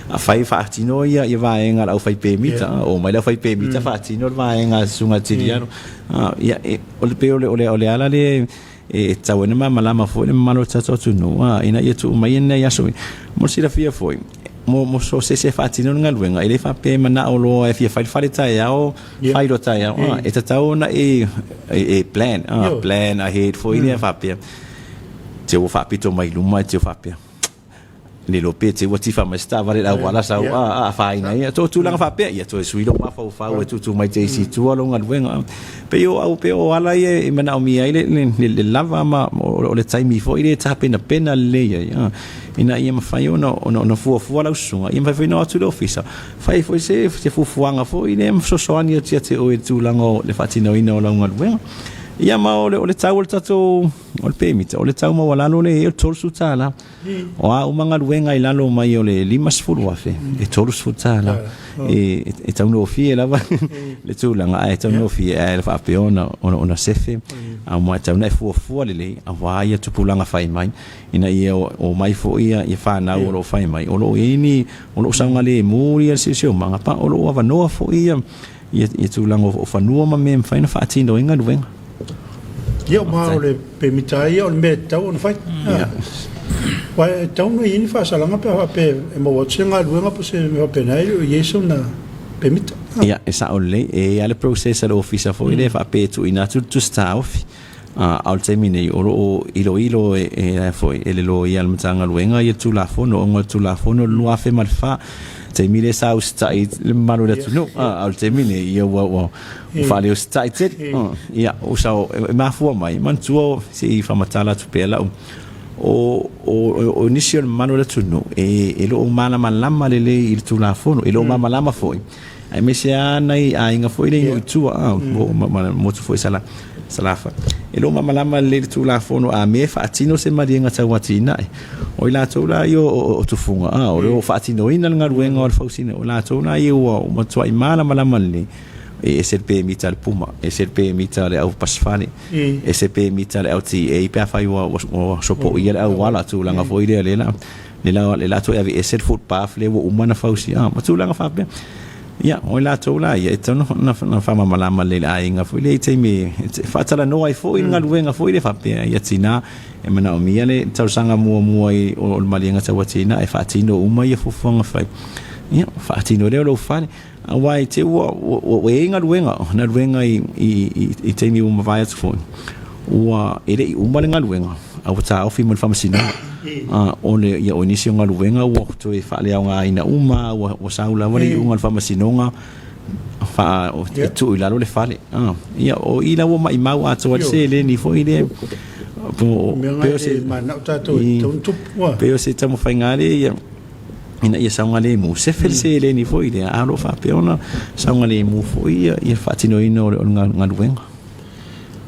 afai e faatino ia vaega a le aufaipemita, a, omai le aufaipemita faatino le vaega a le Susuga ia Tilialo. A, ia, o le pei o le ala lea e tatau ai ona malamalama foi le mamalu o le tatou atunuu, a, ina ia tuu mai nai aso. Mo le silafia foi, mo so o se isi e faatino le galuega, e le faapea e manao loa e fia fai le fale taeao, fai loa taeao. A, e tatau ona e plan, a, plan ahead foi lea faapea. Te ua faapito mai luma e te faapea. Le iloa pe te ua tifa mai se taavale i le auala sau a afaina ai. O tulaga faapea, ia toe sui lou mafaufau e tuutuu mai te isi i tua lou galuega. Pei o au, pei o ala ia e manaomia ai le lava ma o le taimi foi lea e tapenapena lelei ai, ina ia mafai ona fuafua lau susuga, ia mafai foi ona o atu i le ofisa, fai foi se fuafuaga foi lea ma fesoasoani atu ia te oe i le tulaga o le faatinoina o lau galuega. Ia ma o le tau o le tatou O le pemita, o le tau maualalo lea e i ai o le $30. O a uma galuega i lalo mai o le $50,000, e $30. E taugofie lava le tulaga, ae taugofie ae faapea ona sefe, aua e tatau ona e fuafua lelei aua ia tupulaga fai mai, ina ia omai foi ia fanau o lo o fai mai, o lo o i ai ni, o lo o saogalemu ia le siosiomaga, pa o lo o avanoa foi ia ia tulaga o fanua ma mea e mafai ona faatino ai galuega. Ia, ma o le pemita ia o le mea e tatau ona fai. Aua e tatau ona i ai ni faasalaga pe a faapea e maua atu se galuega po o se mea faapena e le o i ai sona pemita. Ia, e sao lelei, e i ai lava le process a le ofisa foi lea e faapea e tuuina atu le tusi taofi. A o le taimi nei, o lo o iloilo e foi e le loia a le Matagaluega ia Tulafono, ona o le Tulafono o le 2004, taimi lea sa usitai le mamalu o le atunuu, a o le taimi nei, ia ua faaleusitai tele. Ia, e mafua mai, manatua se i faamatala atu pea lau, o nisi o le mamalu o le atunuu, e le o malamalama lelei i le Tulafono, e le o malamalama foi, aemaise lava nai aiga foi nei i nuu i tua, ma motu foi i Salafai. E le o malamalama lelei i le Tulafono a mea e faatino se maliega tau atinae. O i latou la ia o tufuga, o lo o faatinoina le galuega o le fausiga, o i latou la ia ua matuai malamalama lelei. E ese le pemita a le Puma, ese le pemita a le au pasifale, ese le pemita a le LTA pe afai ua ua sopoia le auala, tulaga foi lea lea la lea la toe aveese le footpath lea ua uma ona fausia, ma tulaga faapea. Ia, o i latou la ia, e tatau ona faamalamalama lelei i le aiga foi lea i taimi e faatalanoa ai foi le galuega foi lea faapea, ia tina, e manaomia le talosaga muamua i o le maliega tau atinae e faatino uma ia fuafuaga fai. Ia, faatino ai lea o lou fale. Aua i te i ua ua i ai galuega, galuega i i i taimi ua mavae atu foi, ua e le i uma le galuega, a ua taofi mai le faamasinoga. O le ia o nisi o galuega ua toe faaleaogaina uma, ua ua sau lava le iuga o le faamasinoga faa e tuu i lalo le fale. Ia o i la ua maimau atoa ai le seleni foi lea po pei o se pei o se taumafaiga lea ia ina ia saogalemu. Sefe le seleni foi lea, a o lo o faapea ona saogalemu foi ia, ia faatinoina o le, o le galuega.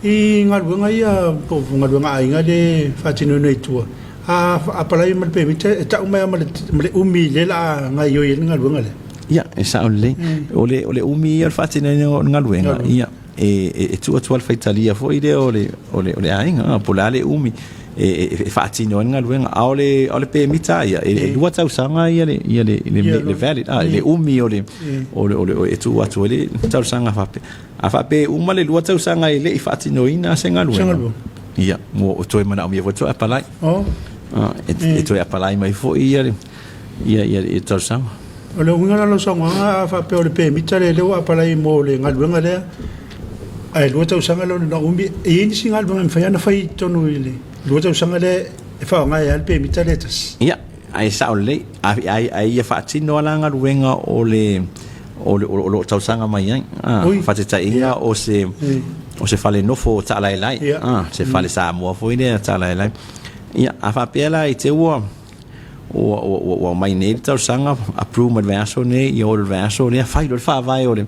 I galuega ia po o galuega a aiga lea e faatinoina i tua, a apalai ma le pemita e tau mai lava ma le, ma le umi lea o le a gaoioi ai le galuega lea. Ia, e sao lelei. O le, o le umi ia o le faatinoina o le galuega, ia, e tuu atu lava le faitalia foi lea o le, o le, o le aiga, po o le a le umi e faatino ai le galuega. A o le, o le pemita ia, e 2 tausaga ia le, ia le, le, le valid, le umi o le, o le, o le, e tuu atu ai le talosaga faapea. A faapea e uma le 2 tausaga e le i faatinoina se galuega, ia, ua toe manaomia foi le toe apalai. E toe apalai mai foi ia le, ia, ia, ia talosaga. O le uiga la o lau saunoaga, a faapea o le pemita lea lea ua apalai mo le galuega lea, ae 2 tausaga lea ona umi, e i ai nisi galuega e mafai ona fai i totonu i le 2 tausaga lea e faaaoga ai lava le pemita lea e tasi? Ia, ae sao lelei, a ia faatino lava la galuega o le o le o lo o talosaga mai ai. Faataitaiga o se o se fale nofo taalaelae, se fale Samoa foi lea taalaelae. Ia, a faapea la i te ua ua, ua, ua, ua aumai nei le talosaga, approve mai le vaiaso nei, ia o le vaiaso lea, fai loa le faavae o le,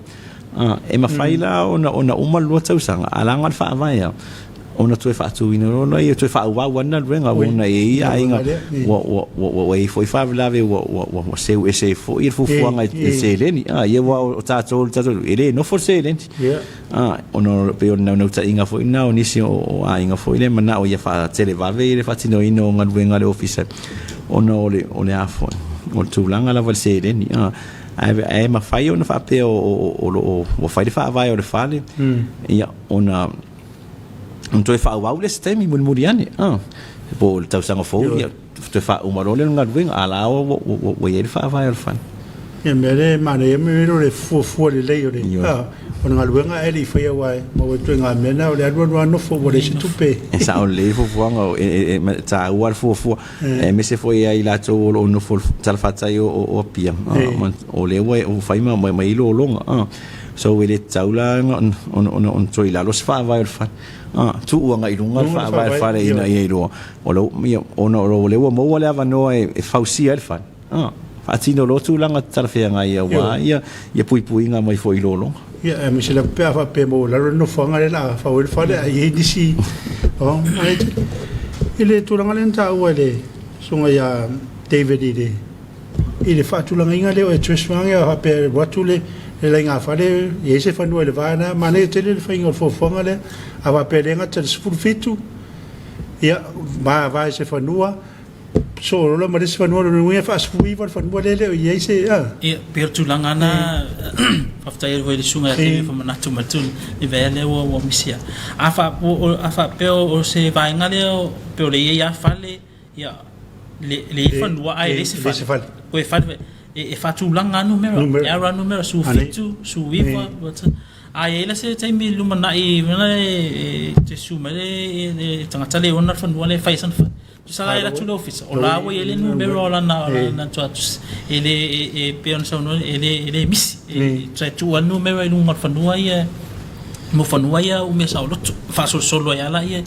e mafai la ona, ona uma le 2 tausaga, a leaga le faavae lava, ona toe faatuina loa lea, toe faaauau lava le galuega, ona e i ai aiga ua, ua, ua, ua i ai foi faalavelave ua, ua, ua, ua seu ese ai foi le fuafuaga i le seleni. Ia aua o tatou, le tatou, e le nofo le seleni. Ona pei o le naunautaiga foi lena o nisi o aiga foi lea e manao ia faatelevave le faatinoina o galuega a le ofisa ona o le o le a foi o le tulaga lava i le seleni ae mafai ona faapea o lo o ua fai le faavae o le fale ia ona ona toe faaauau le isi taimi mulimuli ane po o le tausaga fou ia toe faauma loa lea o le galuega, a la ua, ua, ua i ai le faavae o le fale. Ia, mea lea e manaia mea o le fuafua lelei o le, o le galuega ae le i faia aua e maua ai ituaiga mea na o le alu alu lava nofo ua leai se tupe. E sao lelei le fuafuaga, e taua le fuafua, aemaise foi ia i latou o lo o nofo i le talafatai o Apia, o lea ua fai ma i ai lologa. So e le tatau la ona toe i lalo se faavae o le fale. Tuu agai i luga le faavae o le fale ina ia iloa O lou, ia, ona o lea ua maua le avanoa e fausia ai le fale, a, faatino loa tulaga talafeagai aua ia, ia puipuiga mai foi i lologa. Ia, aemaise lava pe a faapea e maua i lalo le nofoaga lea o le a fau ai le fale ae i ai nisi, oh, i le tulaga lea na taua e le Susuga ia David i le i le faatulagaina lea o address vaeane a faapea e alu atu le le laina fale i ai se fanua i le va lena, manaia tele le faiga o le fuafuaga lea. A faapea e le gata i le 17, ia vaevae se fanua, soo loa ma le isi fanua, lona uiga e faa-19 le fanua lea e le o i ai se a. Ia, pei o le tulaga lena, faafetai atu foi i le susuga ia David Famanatu mai le vaea lea ua misia. A faapea o se vaega lea pei o lea e i ai lava fale, ia, le i ai fanua ae leai se fale. Oi fale e faatulaga lava numera, e alu lava numera 17, 19, A i ai la se taimi i le lumanai e te susu mai le tagata lea e ona le fanua lea e fai ai sana fale, tusa la e alu atu i le ofisa, o la ua i ai le numera o lana tuatusi. E le, e pei ona saunoa, e le misi. Tusa e tuu lava le numera i luga o le fanua ia, mo fanua ia umia saoloto. Faasolosolo ai lava laia,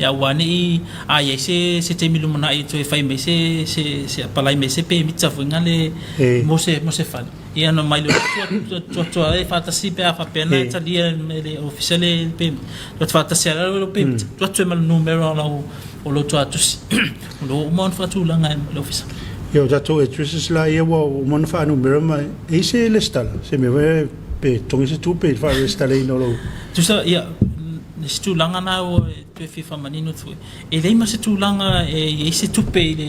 aua ne i, a i ai se taimi i le lumanai e toe fai mai se, se apalai mai se pemita foi lea mo se fale. Ia ona mai lea tuatua ai faatasi pe a faapea na talia e le ofisa le pemita. Tuatu faatasi ai lalo pemita, tuatu ai ma le numera o lau o lou tuatusi. O lo o uma ona faatulaga e le ofisa. Ia o tatou addresses la ia ua uma ona faanumera ma e i ai se lesitala, se mea foi Pe totogi se tupe i le faaresitalaina o lou. Tusa, ia, le isi tulaga lena ua toe fia faamanino atu foi, e leai ma se tulaga e i ai se tupe i le,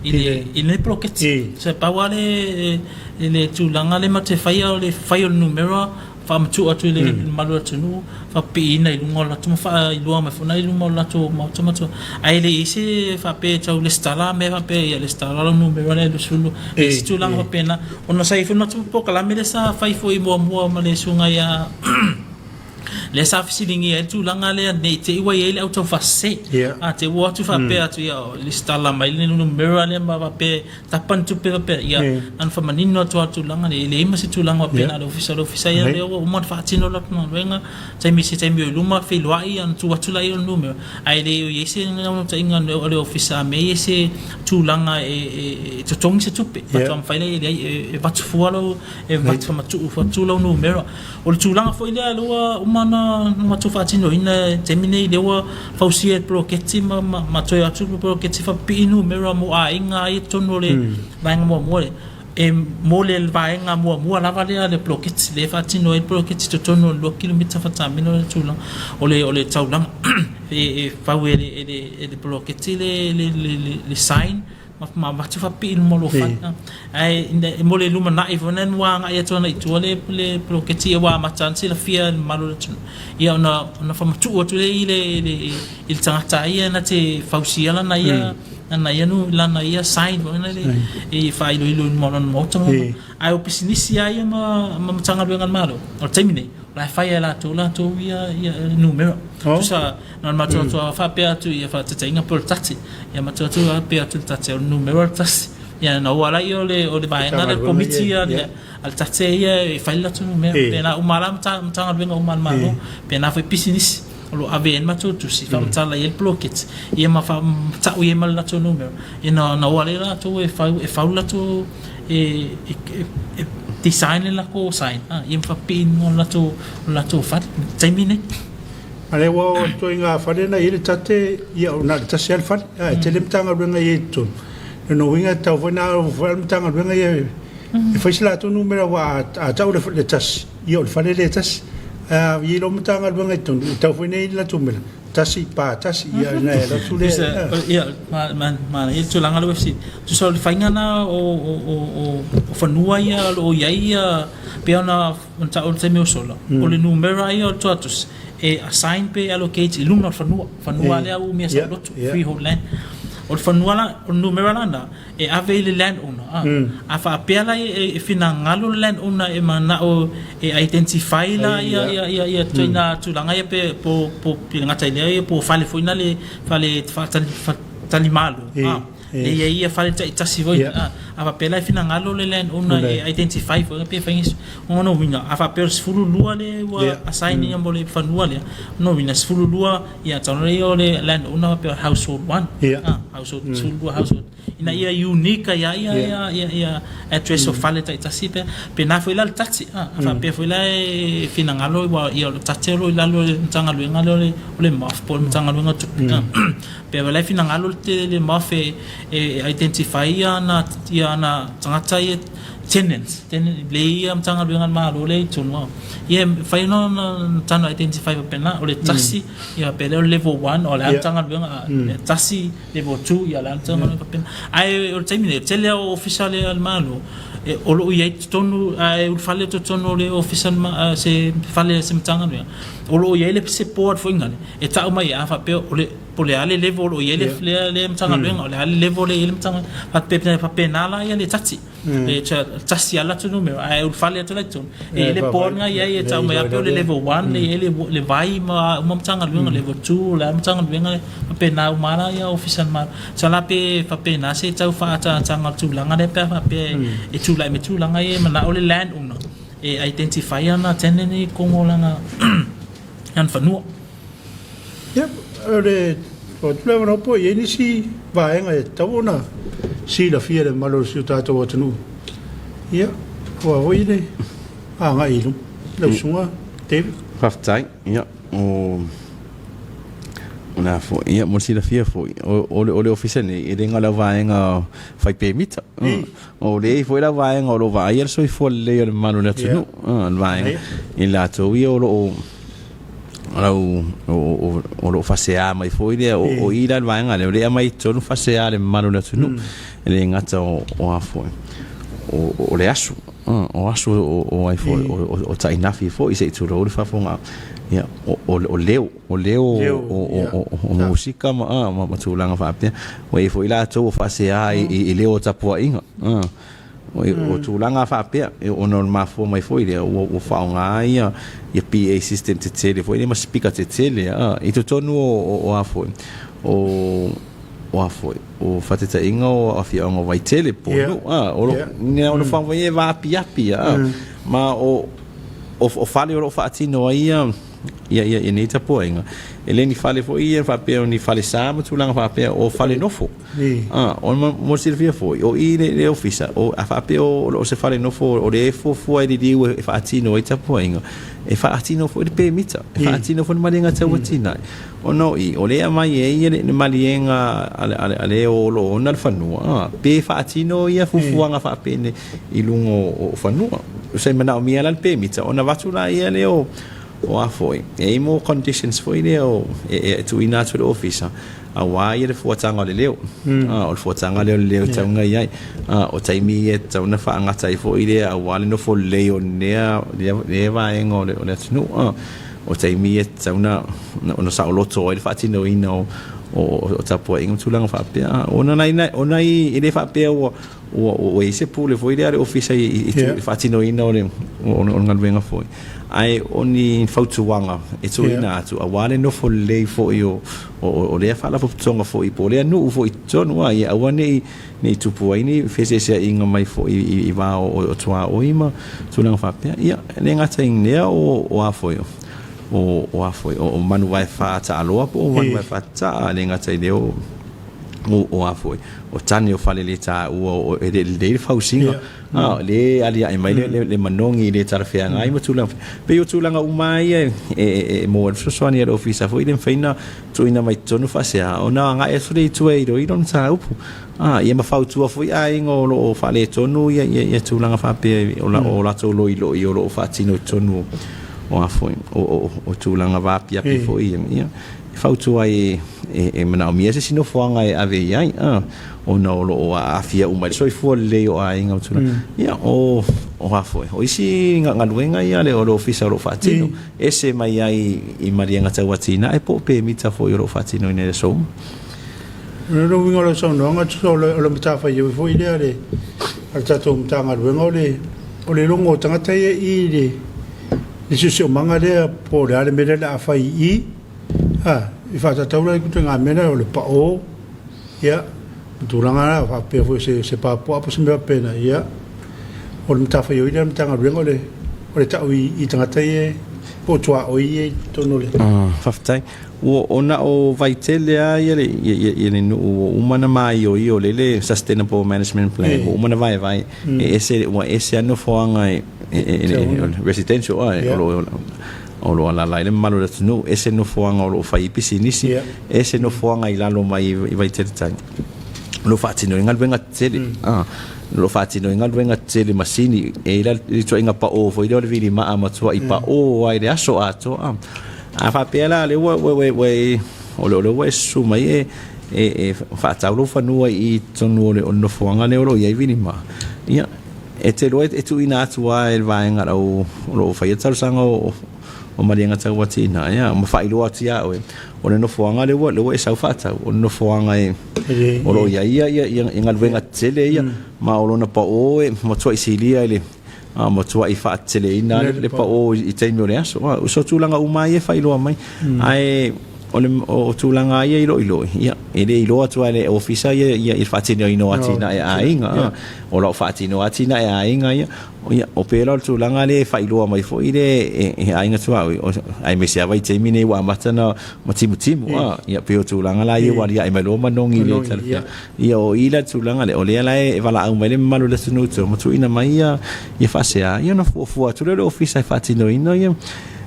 i le, i lenei poloketi. Tusa e pau lava le, le tulaga lea matou te faia o le fai o le numera, faamatuu atu i le mamalu o le atunuu, faapipiina i luga o le latou ma faailoa mai foi i luma o le latou maota ma tulaga. Ae le i ai se faapea e tau resitala mea faapea ia resitala lau numera lea 22. E leai se tulaga faapena. Ona sa i ai foi le matou polokalame lea sa fai foi muamua ma le susuga ia lea sa fesiligia ai le tulaga lea ne i te i ua i ai le au taufaasese. A te i ua o atu faapea atu ia resitala mai le numera lea ma faapea tapa ni tupe faapea, ia, na ona faamanino atu lava le tulaga lea, e leai ma se tulaga faapena a le Ofisa. O le Ofisa ia lea ua uma ona faatino le latou galuega, taimi i se taimi o i luma feiloai ona tuu atu lea o le numera, ae le o i ai se naunautaiga a le Ofisa a mea e i ai se tulaga e totogi se tupe, faatoa mafai lea, e leai, e avatu fua lau, e avatu faamatuu atu lau numera. O le tulaga foi lea lea ua uma ona matou faatinoina i le taimi lenei lea ua fausia e le poloketi ma ma toe atu le poloketi faapipii numera mo aiga ia i totonu o le vaega muamua lea. E mo le vaega muamua lava lea a le poloketi lea e faatino ai le poloketi i totonu o le 2 kilomita fatamino le tulaga o le o le taulaga. E fau e le poloketi le sign ma avatu faapipii i luma o lou fale. Ae mo le lumanai foi lea ua agai atu agai i tua le le poloketi ua amata ona silafia e le mamalu o le atunuu, ia ona ona faamatuu atu lea i le i le tagata ia na te fausia lana ia lana ia lana ia sign foi lea e faailoilo i luma o lona maota. Ae o pisinisi lava ia ma Matagaluega a le Malo, o le taimi nei, o la e fai lava e latou latou ia numera. Tusa na ona matou atu lava faapea atu ia faataitaiga po o le tate, ia matou atu faapea atu i le tate o le numera o le tasi. Ia ona o lava lea o le vaega lea, le komiti a le tate ia e fai le latou numera. Pēlā uma lava Matagaluega uma a le Malo, pēlā foi pisinisi o lo o ave i ai le matou tusi, faamatala i ai le poloketi, ia ma tau i ai ma le latou numera, ia ona o lea latou e fau e fau le latou e design le latou sign, ia ma faapipii i luga o le latou o le latou fale i le taimi lenei. A lea ua oo atu ai ngā fale na i ai le tate, ia o na o le tasi lava le fale, ae tele Matagaluega i ai i totonu. O lona uiga e tatau foi ona alo foi le Matagaluega ia e fai se latou numera aua a tau le tasi, ia o le fale lea e tasi. Ae a i ai loa Matagaluega i totonu, e tatau foi ona i ai le latou numera, 1, 4, 1, ia ona e alu atu lea. Ia, manaia le tulaga lea ua fesili. Tusa o le faiga lena o fanua ia o lo o i ai ia, pei ona taua i le taimi ua sola, o le numera ia o le tuatusi, e assign pe allocate i luga o le fanua, fanua lea ua umia saoloto, freehold land. O le fanua la, o le numera la lena, e ave i le land owner a. A faapea la e finagalo le land owner e manao e identify la ia ia ia ia ituaiga tulaga ia pe po po e le gata i lea po o fale foi na le fale faatalimalo a. E i ai ia fale taitasi foi a. A faapea la e finagalo le land owner e identify foi pe fai nisi o lona uiga a faapea o le 12 lea ua assign ia mo le fanua lea, o lona uiga e 12 ia tau lea o le land owner faapea household 1 a, household 12 household ina ia unique ai lava ia ia ia address o fale taitasi pe pena foi la le tate a faapea foi la e finagalo ua ia o le tate o lo o i lalo o le Matagaluega lea o le o le MOF po o le Matagaluega o Tupe a pe la e finagalo le le MOF e e identify ia ana ia ana tagata ia tenants tenant le ia Matagaluega a le Malo lea i totonu a ia e mafai ona tana identify faapena o le tasi ia faapea lea o le level 1 o le a le Matagaluega a tasi level 2 ia o le a le tulaga faapena. Ae o le taimi nei, o le tele lava o ofisa a le Malo o lo o i ai i totonu, a e ulufale i totonu o le ofisa se fale a se Matagaluega, o lo o i ai le se board foi lea e tau mai ai, a faapea o le po o le a le level o lo o i ai lea Matagaluega, o le a le level lea e i ai le Matagaluega. E faapena la le tati. E tasi lava le latou numera, ae ulufale atu la i totonu, e i ai le board na i ai e tau mai lava pei o le level 1 lea e i ai le vai ma a uma Matagaluega, level 2 o le a Matagaluega e faapena uma lava la Ofisa o le Malo. Masalo pe faapena se tau faaataataga o le tulaga lea pe a faapea e tulai mai tulaga ia e manao le land owner e identify ana tenant i totonu o lana fanua. Ia, o le tuu atu le avanoa po o i ai nisi vaega e tatau ona silafia e le mamalu o si o tatou atunuu. Ia, aua foi le agai i luma. Lau Susuga David. Faafetai. Ia, o O le a foi, ia, mo le silafia foi, o le, o le ofisa nei, e le na o le au vaega fai pemita. O le i ai foi le au vaega o lo o vaaia le soifua lelei o le mamalu o le atunuu. O le vaega i latou ia o lo o lau o lo o faasea mai foi lea, o i la le vaega lea, o lea e aumai i totonu faasea a le mamalu o le atunuu. E le gata o a foi, o le asu, o asu o ai foi, o tainafi foi se i tulou le faafofoga. Ia, o leo, o leo o musika ma tulaga faapea. Ua i ai foi latou o faasea i leo o tapuaiga. O tulaga faapea, ona o le mafua mai foi lea ua faaaoga ia PA system tetele foi lea ma speaker tetele i totonu o a foi, o a foi, o faataitaiga o afioaga o Vaitele po o Nuu, o lo o e vaapiapi ma o fale o lo o faatino ai ia nei tapuaiga, e le ni fale foi ia faapea o ni falesa ma tulaga faapea, o fale nofo. O mo le silafia foi, o i le ofisa, o, a faapea o se fale nofo o lea e fuafua e liliu e faatino ai tapuaiga, e faatino foi le pemita, e faatino foi le maliega tau atinae. Ona o i, o lea e aumai ai le maliega a le o lo o ona le fanua, pe faatino ia fuafuaga faapenei i luga o fanua. Se i manaomia la le pemita, ona avatu laia lea o a foi, e i ai mo conditions foi lea e tuuina atu e le ofisa, aua ia le fuataga o le leo. O le fuataga lea o le leo e tatau ona i ai. O taimi ia e tatau ona faagata ai foi lea aua le nofo lelei o lea vaega o le atunuu. O taimi ia e tatau ona saoloto ai le faatinoina o tapuaiga ma tulaga faapea. Ona e le faapea ua i ai se pule foi lea a le Ofisa i le faatinoina o le galuega foi, ae o ni fautuaga e tuuina atu aua le nofo lelei foi o lea faalapotopotoga foi po o lea nuu foi i totonu, ia aua ne i tupu ai ni feeseeseaiga mai foi i va o tuaoi ma tulaga faapea. Ia, e le gata i lea o a foi, o a foi, o manu vae faa-taaloa po o manu vae faa-tataa, e le gata i lea o a foi, o tane o faleletaua e le lelei le fausiga, o lea e aliae mai le manogi e le talafeagai ma tulaga. E pei o tulaga uma lava ia e maua ai le fesoasoani a le Ofisa foi lea e mafai ona tuuina mai totonu faasea ona agai atu lea i tua e iloilo le mataupu. Ia ma fautua foi aiga o lo o faaletonu ia tulaga faapea o latou loiloi o lo o faatino i totonu o a foi, o tulaga vaapiapi foi ia. E fautua ai e manaomia se isi nofoaga e ave i ai, ona o lo o aafia uma i le soifua lelei o aiga ma tulaga. Ia, o a foi, o isi galuega ia a le Ofisa o lo o faatino, ese mai ai i maliega tau atinae po o pemita foi o lo o faatinoina i aso uma. O le uiga o lau saunoaga, tusa o le matafaioi foi lea a le tatou Matagaluega, o le logo o tagata ia i le le siosiomaga lea po o le a le mea lea o le a fai i i, a, i faatatau la i ituaiga mea lea o le pao, ia, ma tulaga la faapea foi o se papuaa po o se mea faapena, ia, o le matafaioi lea a le Matagaluega o le, o le tau i tagata ia po o tuaoi ia i totonu o le. Faafetai. Ua o na o Vaitele lava ia le nuu ua uma ona maioio lea le Sustainable Management Plan, ua uma ona vaevae, e ese, ua ese lava nofoaga e residential o lo o alaala ai le mamalu o le atunuu, ese nofoaga o lo o fai ai pisinisi, ese nofoaga i lalo mai i Vaitele tai. O lo o faatino ai galuega tetele. O lo o faatino ai galuega tetele masini, e i ai la le ituaiga pao foi lea o le vilimaa matuai pao lava i le aso atoa. A faapea la lea ua o lea ua e susu mai e faatau lou fanua i totonu o le nofoaga lea o lo o i ai vilimaa, ia, e te iloa e tuuina atu lava e le vaega o lo o faia le talosaga o maliega tau atinae, ma faailoa atu ia oe, o le nofoaga lea ua e sau faatau, o le nofoaga o lo o i ai galuega tetele ia, ma o lona pao e matuai silia i le matuai faateteleina le pao i taimi o le aso. O so tulaga uma lava ia e faailoa mai, ae o le o tulaga lava ia iloiloi, ia, e le iloa atu lava e le Ofisa ia ia le faatinoina o atinae a aiga, o lau faatino atinae a aiga ia, ia, o pei la o le tulaga lea e faailoa mai foi le e aiga tuaoi, aemaise lava i taimi nei ua amata ona timutimu, ia, pei o tulaga la ia ua aliae mai loa manogi le talafea. Ia, o i la tulaga lea, o lea la e valaau mai le mamalu o le atunuu i tua ma tuuina mai ia faasea, ia ona fuafua atu lea o le Ofisa e faatinoina ia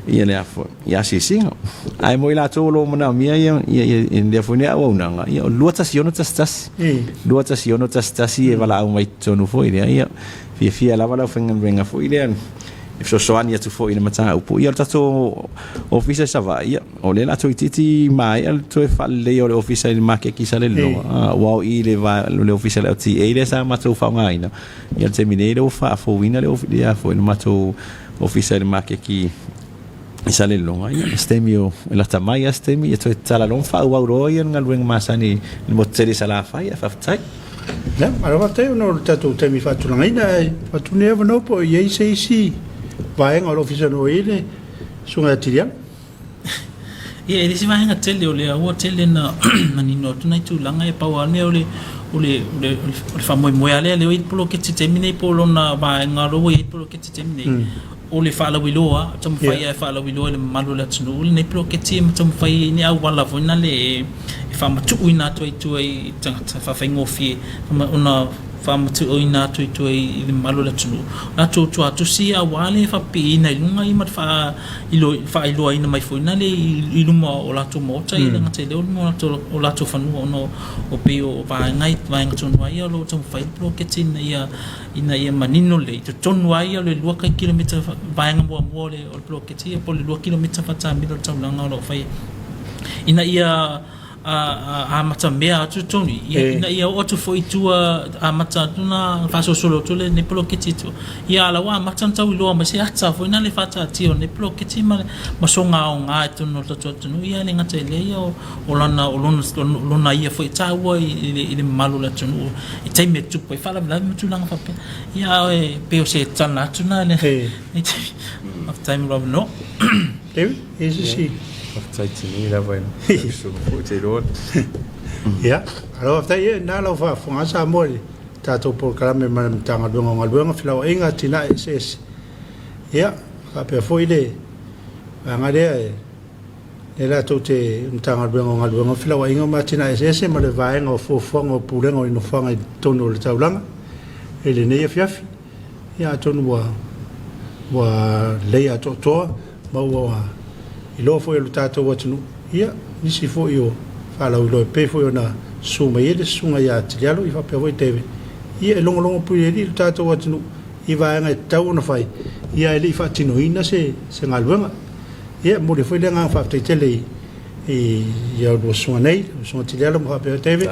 Ia le a foi ia asiasiga. Ae mo i latou o lo o manaomia ia ia ia lea foi nei auaunaga, ia o le 21611. 21611 e valaau mai totonu foi lea, ia fiafia lava le aufaigaluega foi lea e fesoasoani atu foi i le mataupu. Ia o le tatou ofisa i Savaii, ia o lea o le a toeitiiti maea le toe faaleleia o le ofisa i le maketi i Salelologa, aua o i i le le ofisa o le LTA lea sa matou faaaogaina, ia o le taimi nei lea ua faafouina le le foi le matou ofisa i le maketi i Salelologa, ia se taimi o lata mai lava se taimi, ia toe tatala loa ma faaauau loa ia le galuega masani i le motu tele i Salafai, ae faafetai. Ia, malo faafetai ona o le tatou taimi faatulagaina, ae avatu lenei avanoa po o i ai se isi vaega o le Ofisa o lo o i ai le Susuga ia Tilialo. Ia, e le se vaega tele o lea ua tele na manino atu nai tulaga e pau lava le mea o le o le o le o le faamoemoe lava lea lea ua i ai le poloketi i le taimi nei po o lona vaega lea ua i ai le poloketi i le taimi nei o le faalauiloa, taumafai lava e faalauiloa i le mamalu o le atunuu lenei poloketi ma taumafai i ni auala foi na le e faamatuuina atu ai i tua i tagata e faafaigofie ona faamatuuina atu i tua i le mamalu o le atunuu latou tuatusi aua le faapipiina i luga ma le faailoaina mai foi na le i luma o latou maota e le gata i lea o luma o latou fanua ona o pei o vaega vaega tonu lava ia o lo o taumafai le poloketi ina ia ina ia manino lelei i totonu lava ia o le 2 kilomita vaega muamua o le poloketi ia po o le 2 kilomita faatamilo o le taulaga o lo o fai ina ia amatamea atu totonu i i ina ia oo atu foi i tua amata atu ona faasolosolo atu lenei poloketi i tua ia a o la ua amata ona tau iloa mai se ata foi lea faataatia o lenei poloketi ma soona aoga i totonu o le tatou atunuu ia e le gata i lea ia o lana o lona lona ia foi taua i le mamalu o le atunuu i taimi e tutupu ai faalavelave ma tulaga faapea. Ia ae pei o se tala atu na le faafetai mo lou avanoa. David, e se isi. Faafetai tini lava i lau susuga foi te iloa. Ia, malo faafetai ia na lau faafofoga Samoa i le tatou polokalame ma le Matagaluega o Galuega, Felauaiga, Atinae Eseese. Ia, faapea foi le vaega lea e lea latou te Matagaluega o Galuega, Felauaiga ma Atinae Eseese ma le Vaega o Fuafuaga o Pulega o Nofoaga i totonu o le taulaga i lenei afiafi. Ia atonu ua ua lelei atoatoa ma ua iloa foi e lo tatou atunuu ia nisi foi o faalauiloa e pei foi ona susu mai ai le susuga ia Tilialo ia faapea foi David ia e logologo pui le alii lo tatou atunuu i vaega e tatau ona fai ia e le i faatinoina se se galuega. Ia, e momoli foi le agaga faafetai tele i i a oulua susuga nei, lau susuga Tilialo ma faapea David.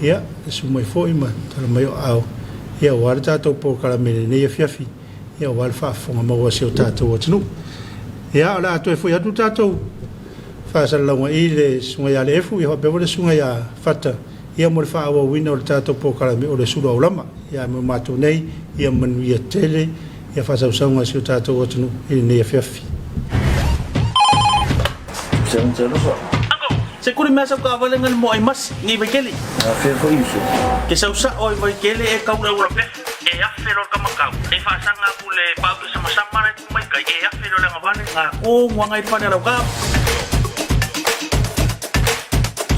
Ia, e susu mai foi ma tala mai o aao, ia aua le tatou polokalame i lenei afiafi, ia aua le faafofoga maua a si o tatou atunuu. Ia, o le a toe foi atu le tatou faasalalauga i le susuga ia Leefu, ia faapea foi le susuga ia Fata, ia mo le faaauauina o le tatou polokalame o le sulu aulama. Ia, ae mo matou nei, ia manuia tele ia faasausauga a si o tatou atunuu i lenei afiafi. Se kuli mea sau kaavale nga le moa i masi ngi Vaitele. Afea foi uso. Ke sau sa'o i Vaitele e kau le ula pehu e afe lo le kamakau e faasaga aku le pau ke samasama la i kumaikai e afe lo le agavale nga ko muaga i pane lau ka.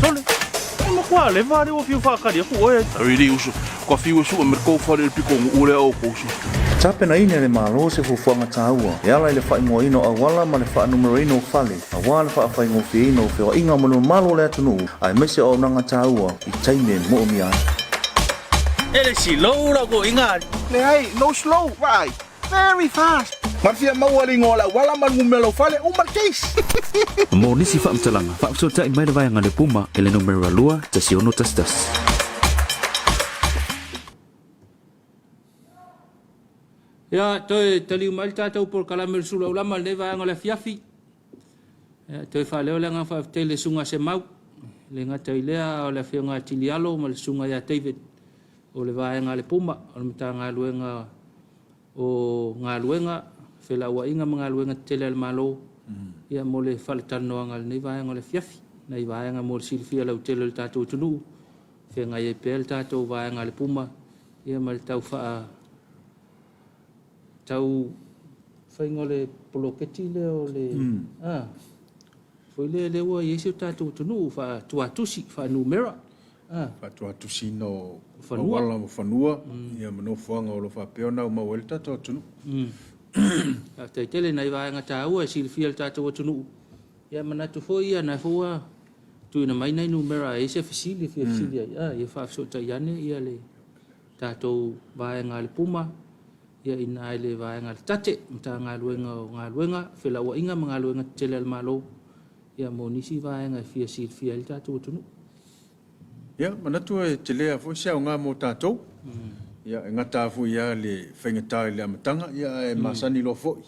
Sole, e makuā leva ale ua fiu faakali aku oe. Really uso, kua fiu e sue me kou fale i le piko o lea o kou uso. Tapenaina e le Malo se fuafuaga taua e ala i le faaigoaina o auala ma le faanumeroina o fale aua le faafaigofieina o feoaiga mo le mamalu o le atunuu aemaise o auaunaga taua i taimi e moomia ai. E le slow lau toeaiga ali. Leai, no slow, vaai. Very fast. Ma fia maua le igoa o le auala ma le numera o fale, uma le case. Mo nisi faamatalaga, faafesootai mai le vaega le Puma i le numera 2 1611. Ia, toe taliu mai le tatou polokalame o le Sulu Aulama i lenei vaega o le afiafi. Ia, toe faaleo le agaga faafetai i le Susuga Semau, e le gata i lea a o le Afioga ia Tilialo ma le Susuga ia David o le vaega a le Puma o le Matagaluega o Galuega, Felauaiga ma Galuega Tetele a le Malo, ia mo le faalatalanoaga i lenei vaega o le afiafi. Nai vaega mo le silafia lautele o le tatou atunuu, feagai ai pea le tatou vaega a le Puma ia ma le tau faa tau faiga o le poloketi lea o le a foi lea lea ua i ai si o tatou atunuu faatuatusi faanumera a faatuatusiina o fanua. Auala ma fanua ia ma nofoaga o lo o faapea ona aumau ai le tatou atunuu. Faafetai tele nai vaega taua e silafia e le tatou atunuu. Ia manatu foi ia na foi ua tuuina mai nai numera a i ai se fesili e fia fesili ai, a ia faafesootai ane ia le tatou vaega a le Puma ia i ina i le vaega a le TATTE, Matagaluega o Galuega, Felauaiga ma Galuega Tetele a le Malo, ia mo nisi vaega e fia silafia ai le tatou atunuu. Ia, manatu e tele lava foi se aoga mo tatou. Ia, e gata lava foi lava le faigata i le amataga, ia ae masani loa foi,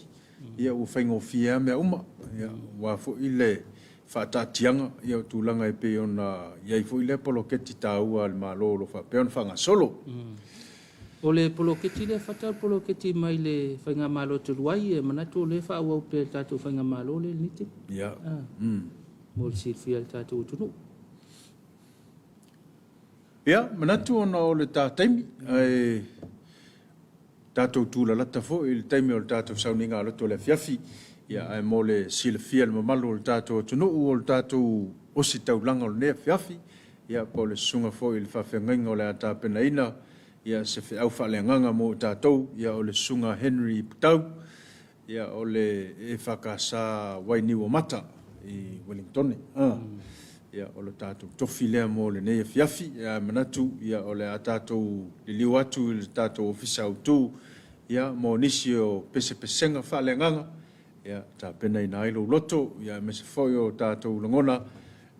ia ua faigofie lava mea uma. Ia, aua foi le faataatiaga ia o tulaga e pei ona i ai foi lea poloketi taua a le Malo o lo o faapea ona faagasolo. O le poloketi lea Fata o le poloketi mai le Faigamalo talu ai, e manatu o lea e faaauau pea e le tatou Faigamalo lea i lenei taimi. Ia. Mo le silafia e le tatou atunuu. Ia, manatu ona o le ta taimi, ae tatou tulalata foi i le taimi o le tatou sauniga loto o le afiafi. Ia, ae mo le silafia e le mamalu o le tatou atunuu o le tatou ositaulaga o lenei afiafi, ia, po o le susuga foi i le faafeagaiga o le a tapenaina, ia, se feau faaleagaga mo i tatou, ia, o le susuga Henry Putau, Ia, o le EFKS Wainiuamata i Ueligitone. Ia, o le tatou tofi lea mo lenei afiafi. Ia, manatu, ia, o le a tatou liliu atu i le tatou Ofisa Autu, ia, mo nisi o pesepesega faaleagaga, ia, tapenaina ai lou loto, ia, aemaise foi o tatou lagona,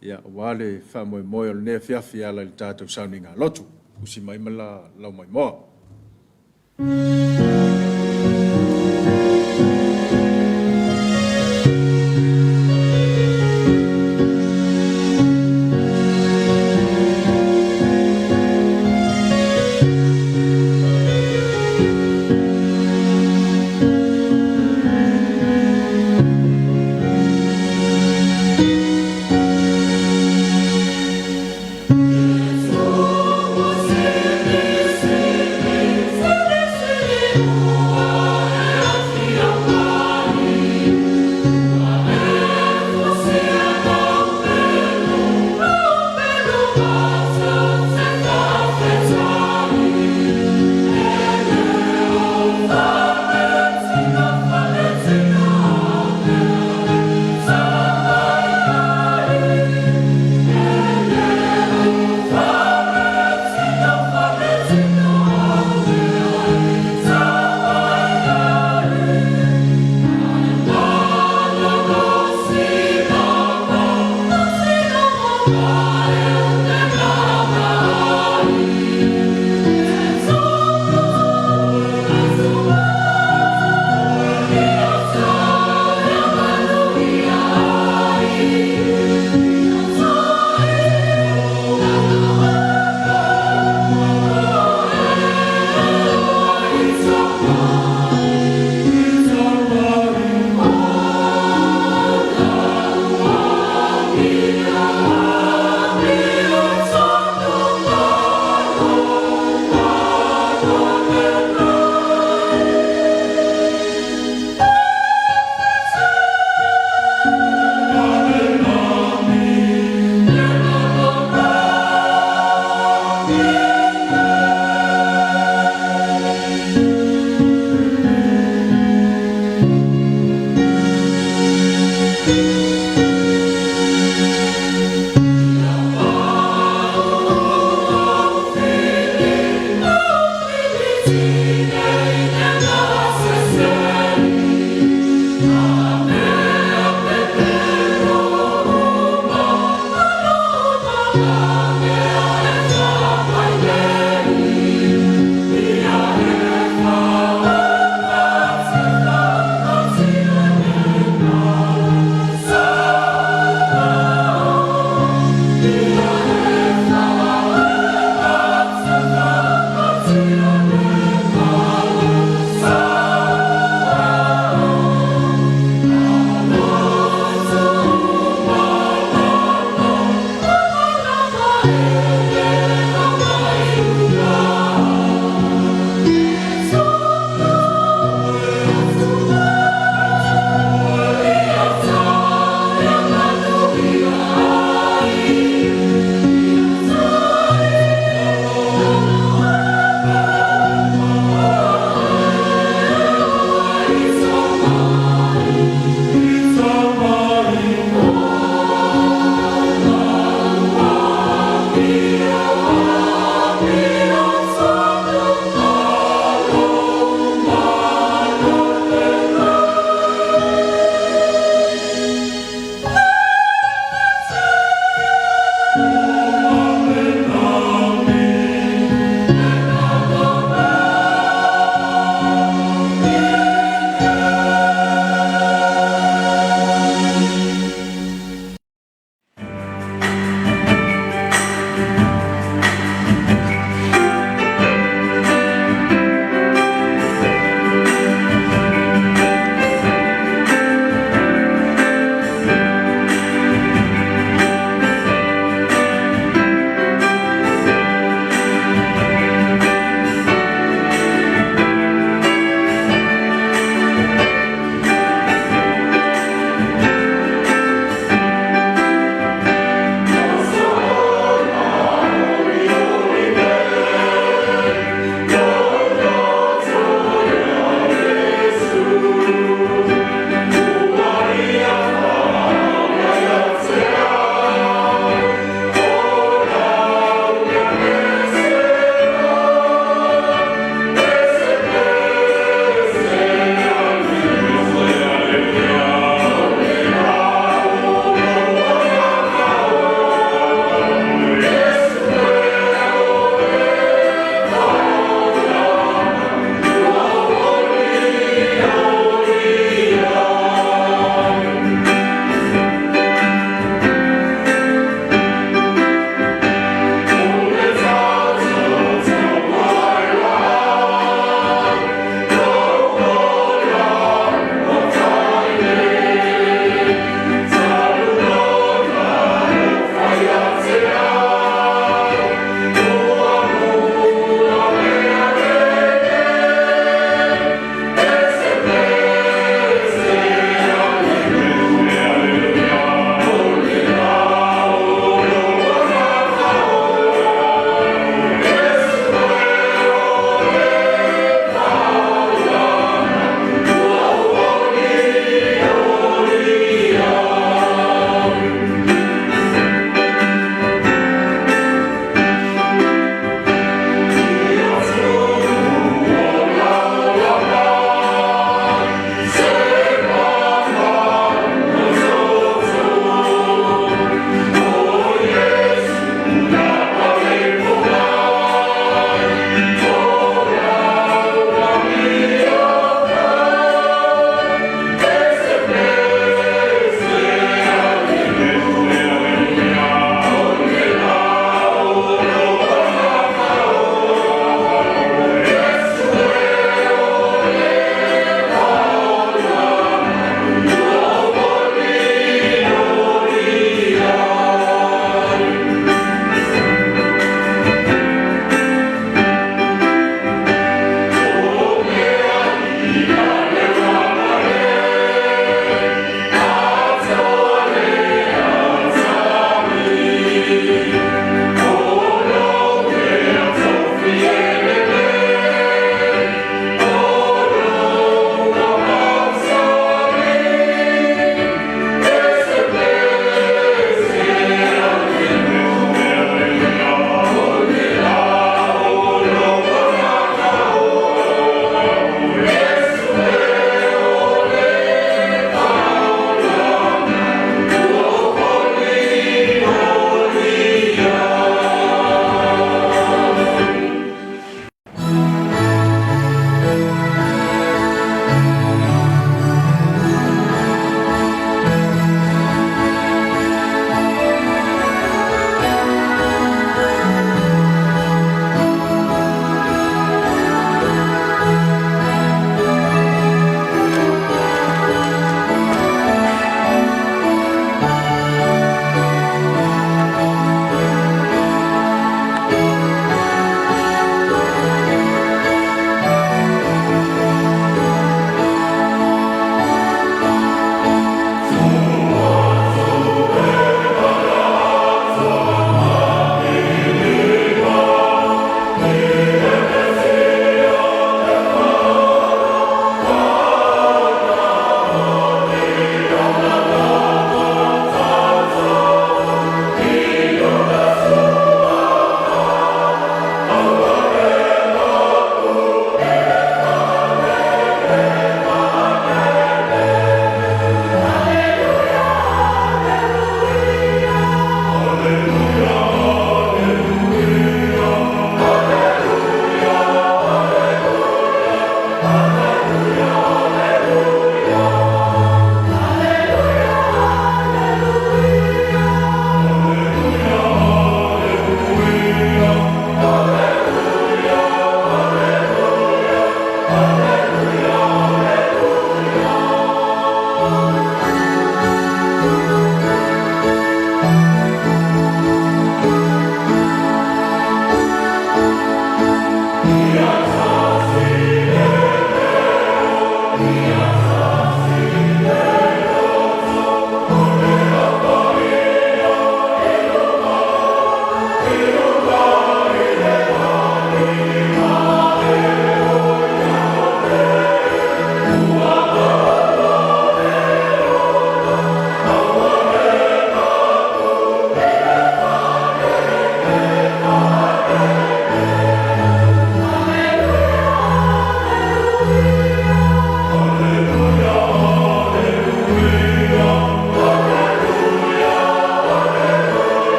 ia, aua le faamoemoe o lenei afiafi e ala i le tatou sauniga lotu. Usi mai ma lau maimoa.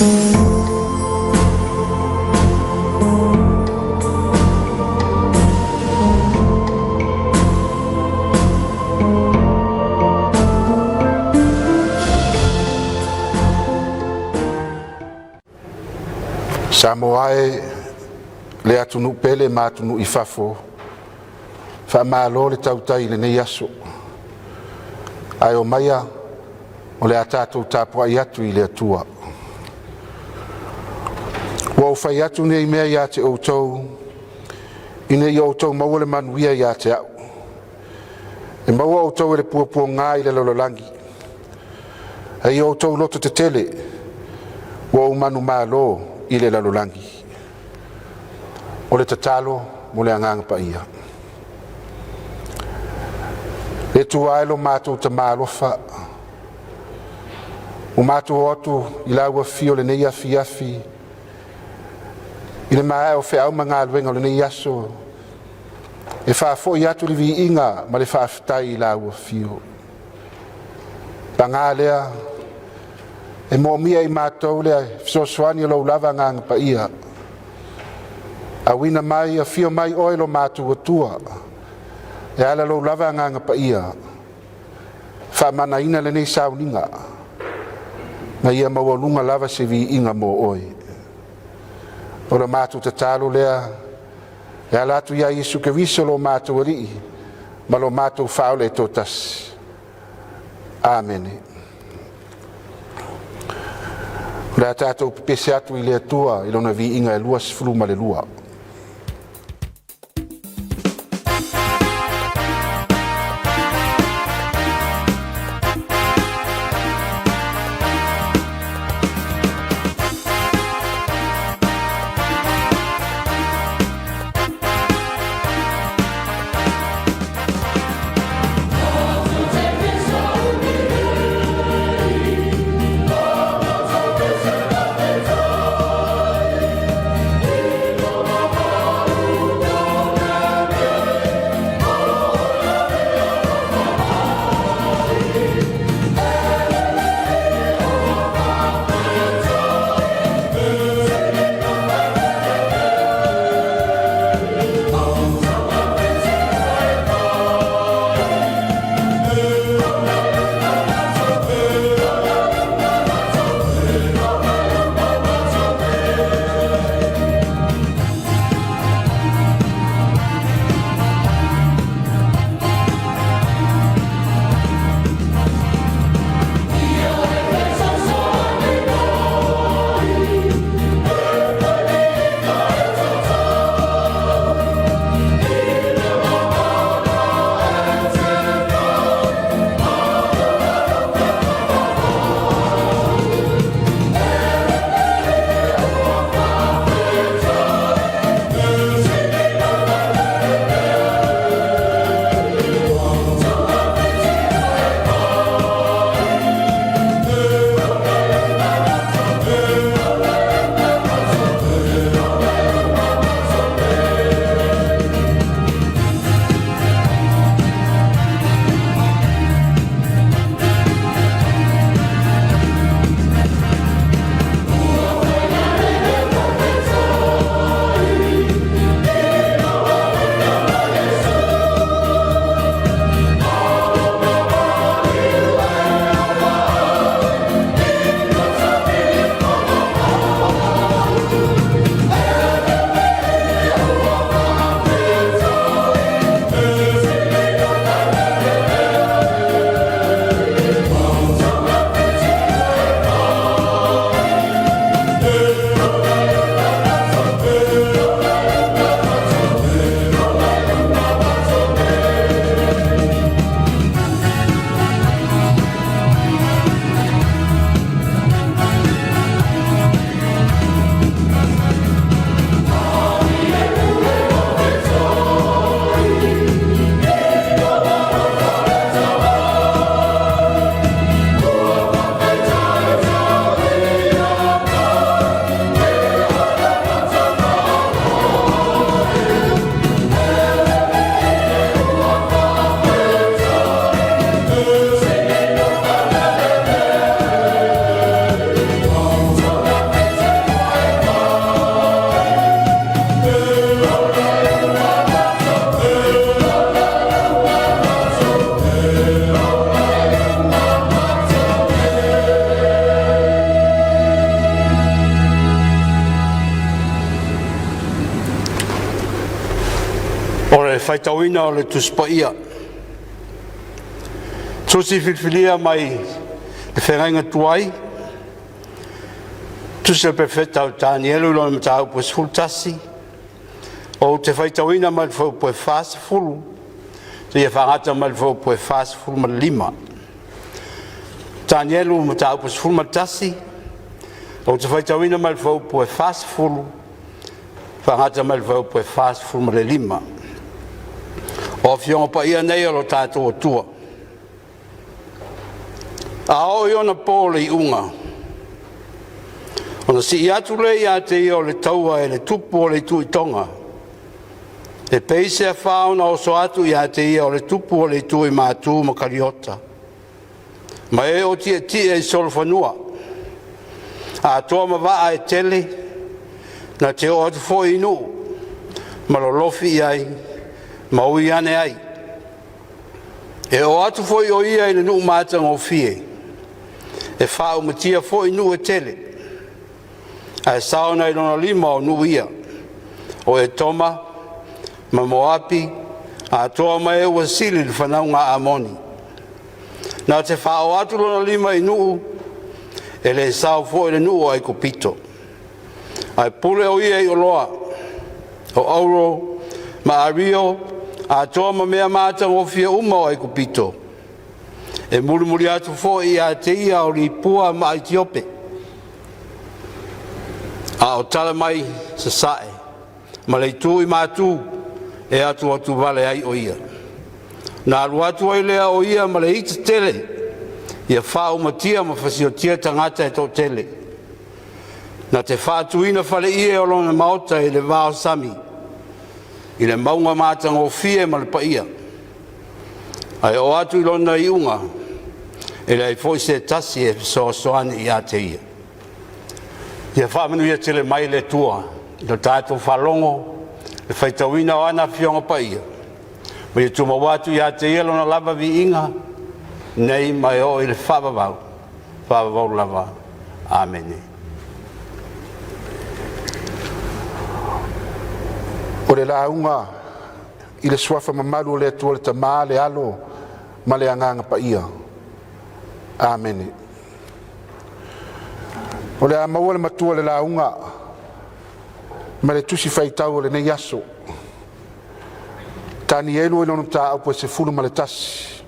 Samoa e le atunuu pele ma atunuu i fafo, faamalo le tautai i lenei aso. Ae omaia o le a tatou tapuai atu i le Atua. Ua ou fai atu nei mea ia te outou, ina ia outou maua le manuia ia te au. E maua outou e le puapuaga i le lalolagi, a ia outou lototetele, ua ou manumalo i le lalolagi. O le tatalo mo le Agaga Paia. Le Atua e lo matou Tama alofa, ua matou o atu i lau afio i lenei afiafi, i le maea o feau ma galuega o lenei aso, e faafoi atu le viiga ma le faafetai i lau afio. Paga lea, e moomia e i matou le fesoasoani o lou lava Agaga Paia, auina mai, afio mai Oe lo matou Atua, e ala lou lava Agaga Paia, faamanaina lenei sauniga, ma ia maualuga lava se viiga mo Oe. O le matou tatalo lea e ala atu ia Iesu Keriso lo matou Alii ma lo matou Faaola e toatasi. Amene. O le a tatou pepese atu i le Atua i Lona viiga e 22. le faitauina o le Tusi Paia. Tusi filifilia mai le feagaiga tuai, Tusi a le Perofeta o Tanielu i lona mataupu e 11, ou te faitauina mai le fuaiupu e 40 seia faagata mai le fuaiupu e 45. Tanielu mataupu 11, ou te faitauina mai le fuaiupu e 40 faagata mai le fuaiupu e 45. O Afioga Paia nei o lo tatou Atua. A oo i ona po o le iuga, ona sii atu lea ia te ia o le taua e le tupu o le itu i Toga, e pei se afa ona oso atu ia te ia o le tupu o le itu i Matu ma Kariota, ma e o tietie i solofanua, atoa ma vaa e tele, na te oo atu foi i nuu, ma lolofi i ai, ma ui ane ai. E oo atu foi o ia i le nuu matagofie, e faaumatia foi nuu e tele, ae saona i lona lima o nuu ia, o Etoma ma Moapi, atoa ma e ua sili le fanauga a Amoni. Na te faaoo atu lona lima i nuu, e le sao foi le nuu o Aikupito. Ae pule o ia i oloa, o auro ma ario, atoa ma mea matagofie uma o Aikupito. E mulimuli atu foi ia te ia o Lipua ma Aitiope, a o tala mai sasae ma le itu i matu e atuatu vale ai o ia. Na alu atu ai lea o ia ma le ita tele, ia faaumatia ma fasiotia tagata e toatele. Na te faatuina faleie o lona maota i le va o sami, i le mauga matagofie ma le paia, ae oo atu i lona iuga, e leai foi se tasi e fesoasoani ia te ia. Ia faamanuia tele mai le Atua i lo tatou faalogo, le faitauina o ana afioga paia, ma ia tumau atu ia te ia lona lava viiga, nei ma e oo i le faavavau, faavavau lava. Amene. O le lauga i le suafa mamalu o le Atua le Tama, le Alo ma le Agaga Paia. Amene. O le a maua le matua o le lauga ma le tusi faitau o lenei aso. Tanielu i lona mataupu e 11,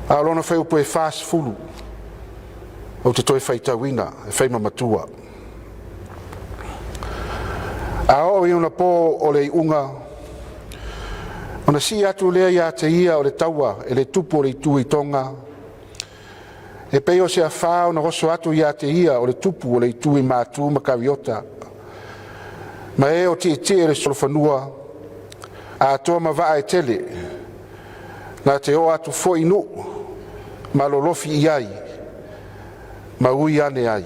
a o lona fuaiupu e 40, ou te toe faitauina e fai ma matua. A oo i ona po o le iuga, ona sii atu lea ia te ia o le taua e le tupu o le itu i Toga, e pei o se afā ona oso atu ia te ia o le tupu o le itu i Matu ma Kariota, ma e o tietie i le solofanua, atoa ma vaa e tele, na te oo atu foi i nuu, ma lolofi i ai, ma ui ane ai.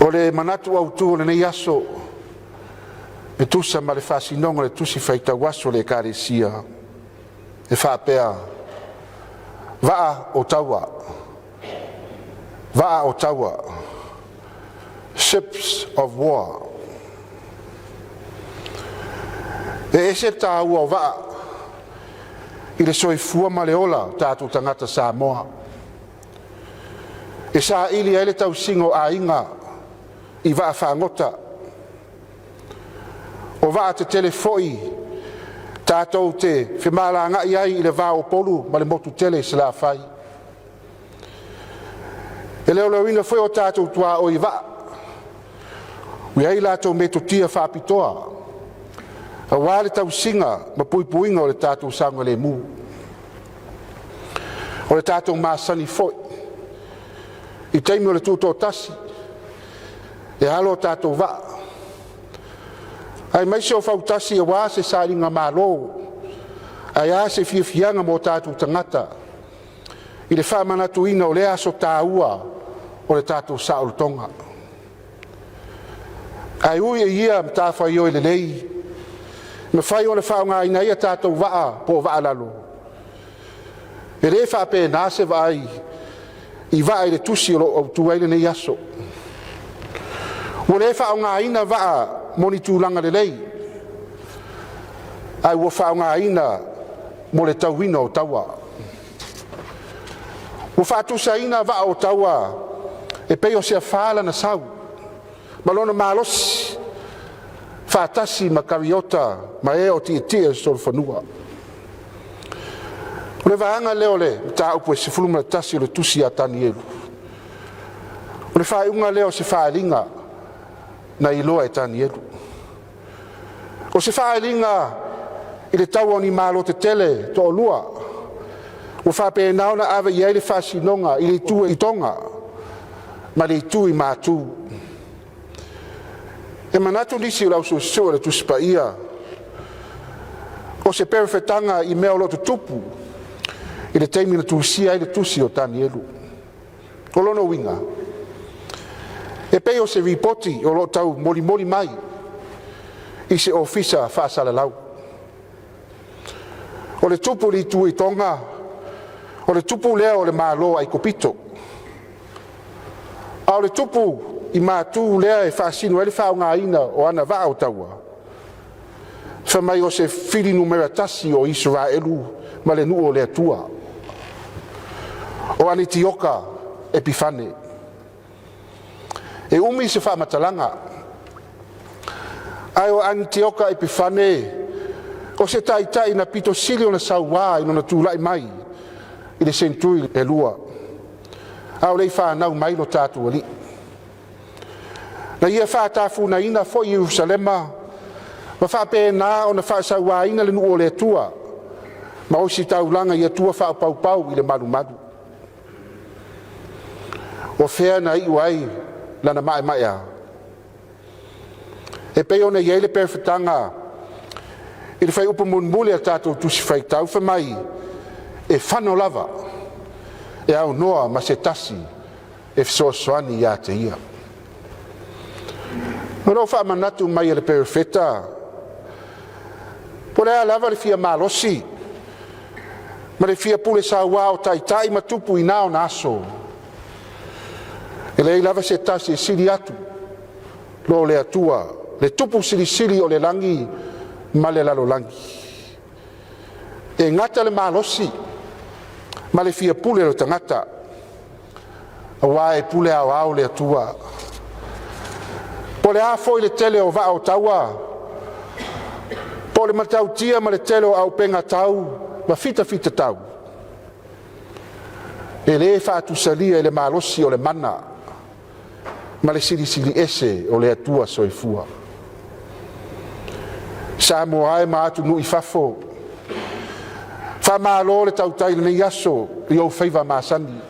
O le manatu autu o lenei aso, e tusa ma le faasinoga o le tusi faitau aso a le Ekalesia, e faapea, Vaa o Taua, Vaa o Taua, Ships of War. E ese le taua o vaa i le soifua ma le ola o tatou tagata Samoa. E saili ai le tausiga o aiga i vaafagota. O vaa tetele foi tatou te femalagai ai i le va o Upolu ma le motu tele i Salafai. E leoleoina foi o tatou tuaoi i vaa, ua i ai latou metotia faapitoa aua le tausiga ma puipuiga o le tatou saogalemu. O le tatou masani foi i taimi o le tutoatasi, e alo o tatou vaa, aemaise o fautasi aua se sailigamalo ae a se fiafiaga mo tatou tagata i le faamanatuina o lea aso taua o le tatou saolotoga. Ae ui i ia matafaioi lelei, mafai ona faaaogaina ai a tatou vaa po o vaa lalo, e le faapena se vaai i vaa i le tusi o lo o autu ai lenei aso. Ua le faaaogaina vaa mo ni tulaga lelei, ae ua faaaogaina mo le tauina o taua. Ua faatusaina vaa o taua e pei o se afa lana sau ma lona malosi faatasi ma kariota ma e o tietie i le solofanua. O le vaega lea o le mataupu e 11 o le tusi a Tanielu, o le faaiuga lea o se faaaliga na iloa e Tanielu. O se faaaliga i le taua o ni malo tetele e toalua ua faapena ona ave i ai le faasinoga i le itu i Toga ma le itu i Matu. E manatu nisi o le au suesue o le Tusi Paia, o se perofetaga i mea o lo o tutupu i le taimi na tusia ai le tusi o Tanielu. O lona uiga, e pei o se lipoti o lo o tau molimoli mai i se ofisa faasalalau. O le tupu i le itu i Toga, o le tupu lea o le Malo o Aikupito. A o le tupu i Matu lea e faasino ai le faaaogaina o ana vaa o taua, fai mai o se fili numera tasi o Isaraelu ma le nuu o le Atua, o Anitioka Epifane. E umi se faamatalaga, ae o Anitioka Epifane o se taitai na pito sili ona saua i lona tulai mai i le seneturi e 2 a o le i fanau mai lo tatou Alii. Na ia faatafunaina foi Ierusalema ma faapena ona faasauaina le nuu o le Atua ma ositaulaga i atua faapaupau i le malumalu. O fea na iu ai lana maemaea? E pei ona i ai le perofetaga i le fuaiupu mulimuli o le tatou tusi faitau, fai mai e fano lava e aunoa ma se tasi e fesoasoani ia te ia. O loo faamanatu mai e le perofeta, po o le a lava le fia malosi ma le fia pule saua o taitai ma tupu i na ona aso, e leai lava se tasi e sili atu lo le Atua, le tupu silisili o le lagi ma le lalolagi. E gata le malosi ma le fia pule o le tagata, aua e pule aoao le Atua. Po o le a foi le tele o vaa o taua, po o le matautia ma le tele o auupega tau ma fitafitatau, e le faatusalia i le malosi o le mana ma le Silisili Ese o le Atua Soifua. Samoa e ma atunuu i fafo, faamalo le tautai i lenei aso i ou faiva masani,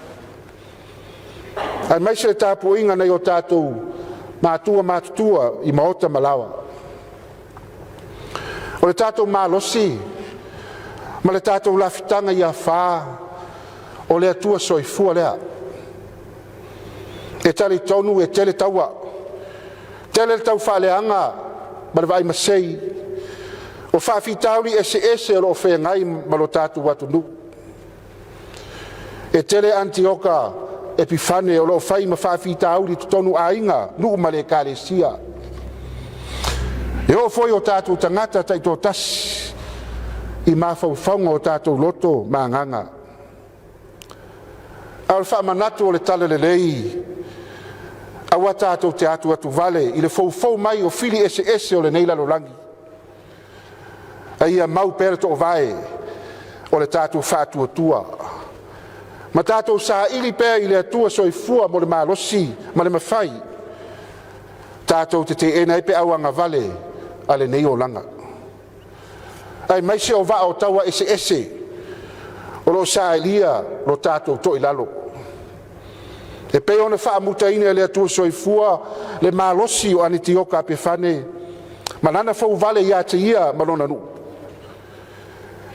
aemaise le tapuaiga nai o tatou matua matutua i maota ma laoa. O le tatou malosi ma le tatou lafitaga ia afa, o le Atua Soifua lea. E talitonu e tele taua, tele le taufaaleaga ma le vaai masei o faafitauli eseese o lo o feagai ma lo tatou atunuu. E tele Anitioka Epifane o lo o fai ma faafitauli i totonu o aiga, nuu ma le ekalesia. E oo foi i o tatou tagata taitoatasi i mafaufauga o tatou loto ma agaga. A o le faamanatu o le talalelei, aua tatou te atuatuvale i le foufou mai o fili eseese o lenei lalolagi, a ia mau pea le toovae o le tatou faatuatua, ma tatou saili pea i le Atua Soifua mo le malosi ma le mafai tatou te teena ai peau agavale a lenei olaga, aemaise o vaa o taua eseese o lo o saelia lo tatou toilalo. E pei ona faamutaina e le Atua Soifua le malosi o Anitioka Epifane ma lana fouvale ia te ia ma lona nuu,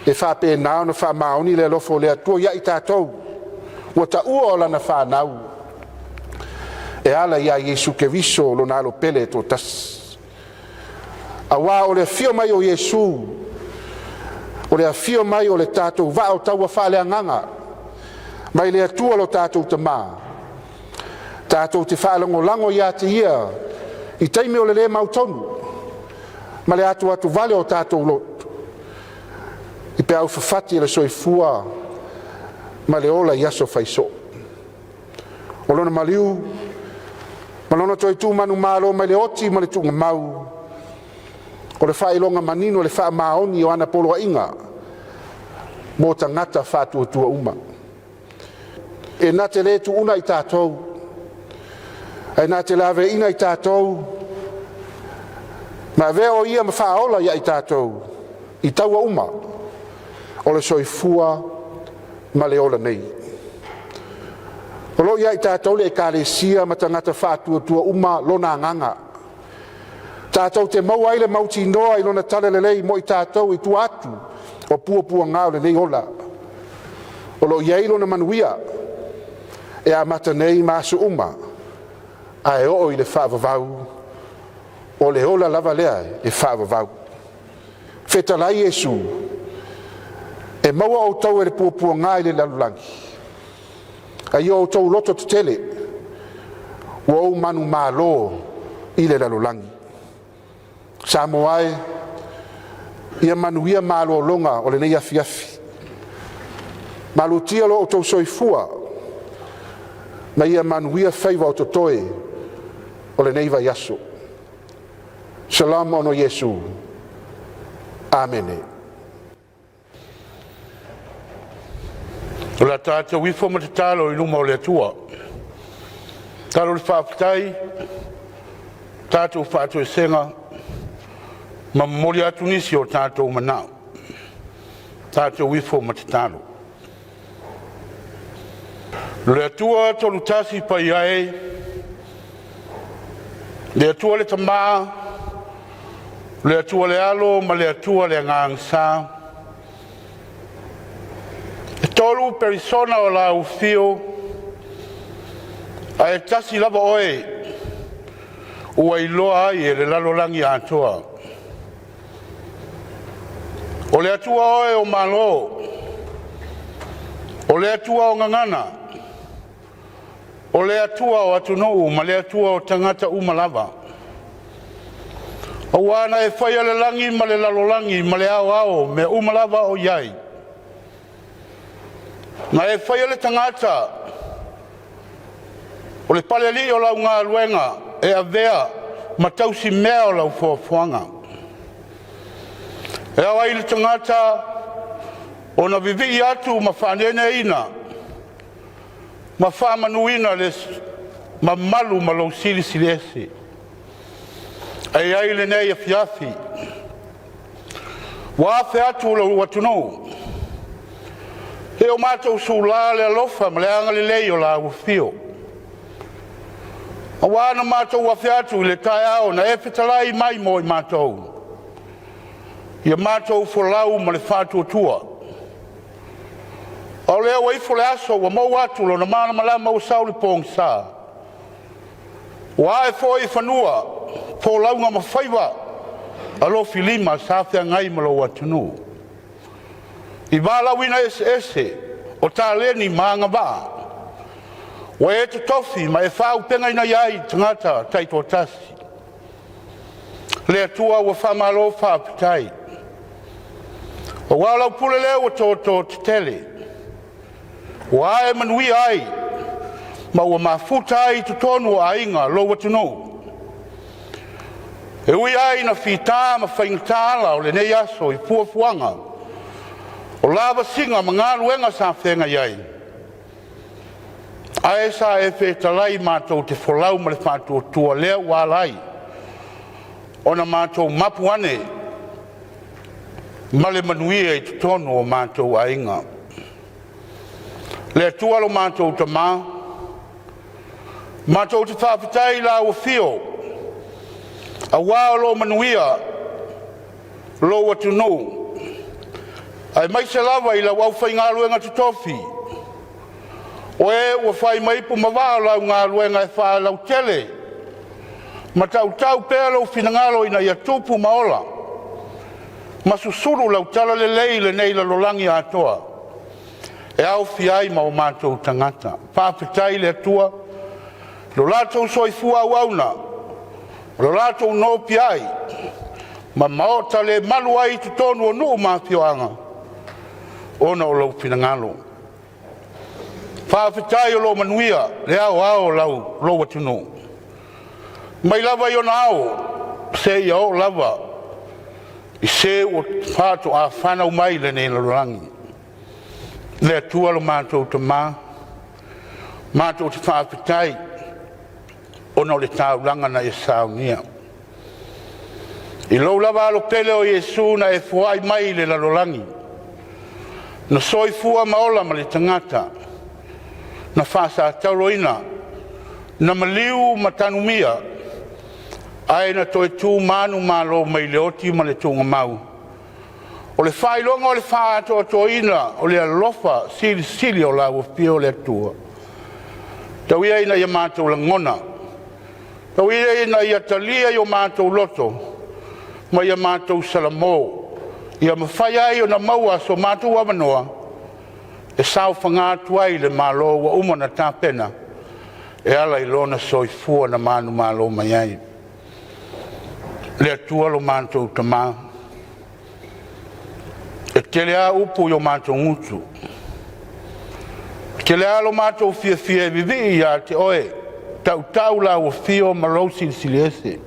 e faapena ona faamaoni le alofa o le Atua ia i tatou ua taua o lana fanau, e ala ia Iesu Keriso lona Alo pele e toatasi. Aua o le afio mai o Iesu, o le afio mai o le tatou vaa o taua faaleagaga mai le Atua lo tatou Tama, tatou te faalagolago ia te Ia i taimi o le le mautonu. ma le atuatuvale o tatou loto i peau fafati o le soifua ma le ola i aso faisoo. O Lona maliu ma Lona toe tu manumalo mai le oti ma le tuugamau, o le faailoga manino o le faamaoni o ana poloaiga mo tagata faatuatua uma. E na te le tuuna i tatou, ae na te laveaiina i tatou ma avea o Ia ma faaola ia i tatou i taua uma o le soifua ma le ola nei. O lo o ia i tatou le Ekalesia ma tagata faatuatua uma Lona Agaga, tatou te maua ai le mautinoa i Lona Talalelei mo i tatou i tua atu o puapuaga o lenei ola. O lo o i ai Lona manuia e amata nei ma aso uma ae oo i le faavavau, o le ola lava lea e faavavau. Fetalai Iesu, e maua outou e le puapuaga i le lalolagi, a ia outou loto tetele, ua ou manumalo i le lalolagi. Samoa e, ia manuia malologa o lenei afiafi. Malutia lo outou soifua ma ia manuia faiva o totoe o lenei vaiaso. Shalom ono Iesu. Amene. O le a tatou ifo ma tatalo i luma o le Atua. Tatalo le faafetai, tatou faatoesega, ma momoli atu nisi o tatou manao. Tatou ifo ma tatalo. Le Atua Tolutasi Paia e, le Atua le Tamā, le Atua le Alo ma le Atua le Agaga Sa, e tolu perisona o la Ufio, ae tasi lava Oe ua iloa ai e le lalolagi atoa. O le Atua Oe o Malo, o le Atua o Gagana, o le Atua o Atunuu ma le Atua o tagata uma lava. Auā na e faia le lagi ma le lalolagi ma le aoao mea uma lava o i ai. Na e faia le tagata o le palealii o lau galuega e avea ma tausimea o lau foafoaga. E ao ai i le tagata ona vivii atu ma faaneneina ma faamanuina le mamalu ma lou Silisili Ese. E ai lenei afiafi, ua afe atu lou atunuu, e o matou sulā le alofa ma le agalelei o lau Afio. Auā na matou afe atu i le taeao na e fetalai mai mo i matou, ia matou folau ma le faatuatua. A o lea ua ifo le aso ua mou atu lona malamalama ua sau le pogisa, ua ae foi i fanua folauga ma faiva alofilima sa feagai ma lou atunuu. I valaauina eseese o taleni ma agavaa ua e totofi ma e faaaupegaina ai tagata taitoatasi. Le Atua ua faamalo faafetai. Aua o lau pule lea ua toto tetele, ua ae manuia ai ma ua mafuta ai i totonu o aiga lou atunuu. E ui lava ina fita ma faigata ala o lenei aso i fuafuaga o lavasiga ma galuega sa feagai ai, ae sa e fetalai matou te folau ma le faatuatua lea ua ala ai ona matou mapu ane ma le manuia i totonu o matou aiga. Le Atua lo matou Tama, matou te faafetai i lau afio auā o lo o manuia lou atunuu, aemaise lava i lau aufaigaluega totofi, o e ua fai ma ipu ma vaa o lau galuega e faalautele ma tautau pea lou finagalo ina ia tupu ma ola ma susulu lau talalelei i lenei lalolagi atoa, e aofia ai ma o matou tagata. Faafetai i le Atua i lo latou soifua auauna, o lo latou nopiai Ma maota le malu ai i totonu o nuu ma afioaga ona o lou finagalo. Faafetai o lo o manuia le aoao o lou atunuu. Mai lava i ona ao seia oo lava i se ua faatoa fanau mai i lenei lalolagi. Le Atua lo matou Tama, matou te faafetai ona o le taulaga na e saunia. I lou lava Alo pele o Iesu na e foai mai i le lalolagi, na soifua ma ola ma le tagata, na faasatauroina, na maliu ma tanumia, ae na toe tu manumalo mai le oti ma le tuugamau. O le faailoga o le faaatoatoaina o le alofa silisili o lau Afio le Atua. Tau ia ina ia matou lagona, tau ia ina ia talia i o matou loto ma ia matou salamo, ia mafai ai ona maua so matou avanoa e saofaga atu ai i le Malo ua uma ona tapena e ala i Lona soifua na manumalo mai ai. Le Atua lo matou Tama, e tele a upu i o matou gutu, e tele a lo matou fiafia e vivii ia te Oe, tautau lau afio ma lou Silisili Ese.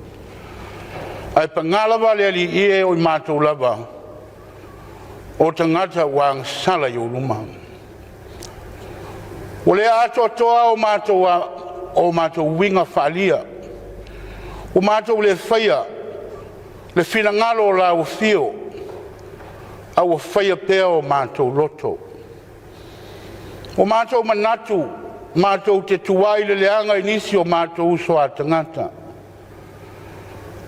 Ae paga lava le Alii e, o i matou lava o tagata ua agasala i ou luma. Ua le atoatoa o matou uiga faaalia, ua matou le faia le finagalo o lau afio, a ua faia pea o matou loto. Ua matou manatu matou te tuai i le leaga i nisi o matou uso a tagata,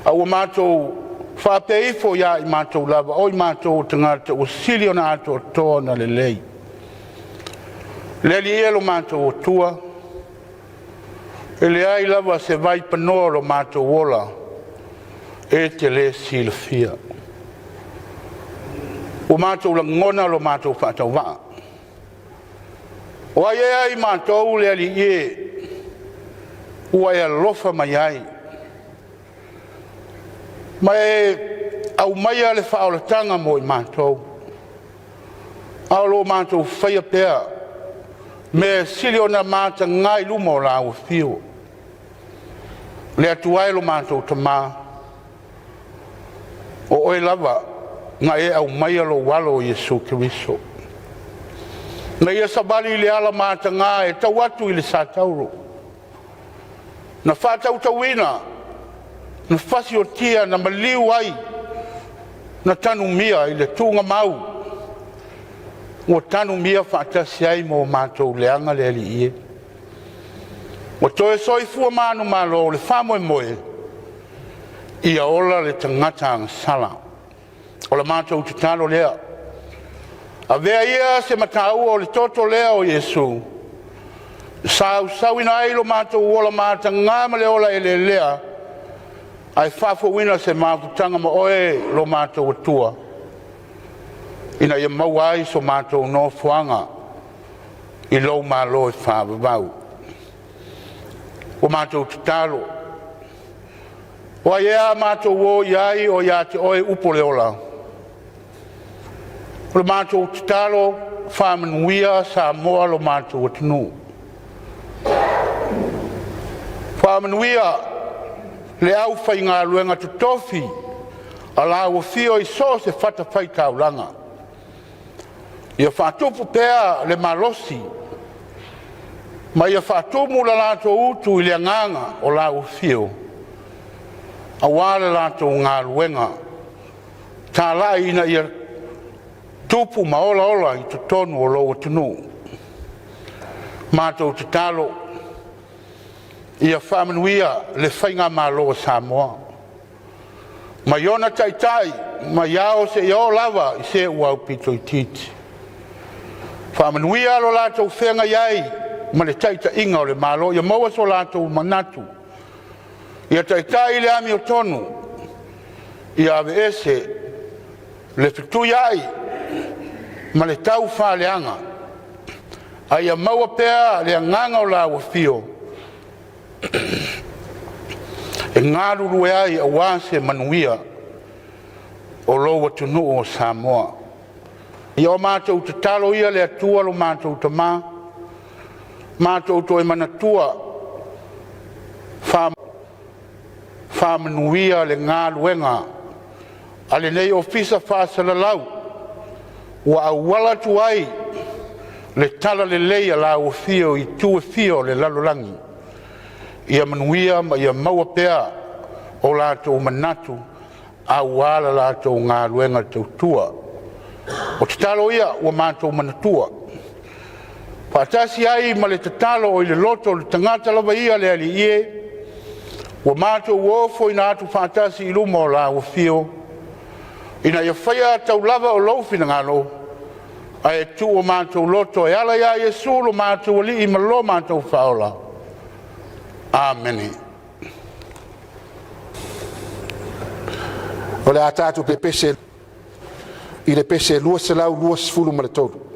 a ua matou faapea ifo ia i matou lava, o i matou o tagata ua sili ona atoatoa ona lelei. Le Alii e lo matou Atua, e leai lava se vaipanoa o lo matou ola e te le silafia. Ua matou lagona lo matou faatauvaa. O ai ea i matou le Alii e, ua e alofa mai ai ma e aumaia le faaolataga mo i matou, a o lo o matou faia pea mea e sili ona mataga i luma o lau afio. Le Atua e lo matou Tama, o Oe lava na e aumaia lou Alo o Iesu Keriso na ia savali i le ala mataga e tau atu i le satauro, na faatautoina, na fasiotia, na maliu ai, na tanumia i le tuugamau, ua tanumia faatasi ai ma o matou leaga le Alii e. Ua toe soifua manumalo, o le faamoemoe, ia ola le tagata agasala. O le matou tatalo lea, avea ia se mataua o le toto lea o Iesu, sausauina ai lo matou ola mataga ma le ola eleelea, ae faafouina se mafutaga ma Oe lo matou Atua, ina ia maua ai so matou nofoaga i lou Malo e faavavau. Ua matou tatalo, o ai ea a matou o i ai o ia te Oe upu o le ola? O le matou tatalo, faamanuia Samoa lo matou atunuu. Faamanuia le aufaigaluega totofi a lau Afio i so o se fatafaitaulaga, ia faatupu pea le malosi ma ia faatumu le latou utu i le agaga o lau Afio aua le latou galuega talai ina ia tupu ma olaola i totonu o lou atunuu. Matou tatalo ia faamanuia le faigamalo a Samoa mai ona taitai mai ao seia oo lava i se ua aupito itiiti. Faamanuia lo latou feagai ai ma le taitaiga o le Malo, ia maua so latou manatu, ia taitai i le amiotonu, ia aveese le fetuiai ma le taufaaleaga, a ia maua pea le agaga o lau Afio e galulue ai aua se manuia. o lou atunuu o Samoa. Ia o matou tatalo ia le Atua lo matou Tamā, matou toe manatua faamanuia le galuega a lenei Ofisa Faasalalau ua auala atu ai le Talalelei a lau Afio i itu e fia o le lalolagi, ia manuia ma ia maua pea o latou manatu aua la latou galuega tautua. O tatalo ia ua matou manatua, faatasi ai ma le tatalo oi le loto o le tagata lava ia le Alii e, ua matou ofoina atu faatasi i luma o lau Afio, ina ia faia taulava o lou finagalo, ae tuu o matou loto e ala ia Iesu lo matou Alii ma lo matou Faaola. Amene. O le a tatou pepese i le pese 223.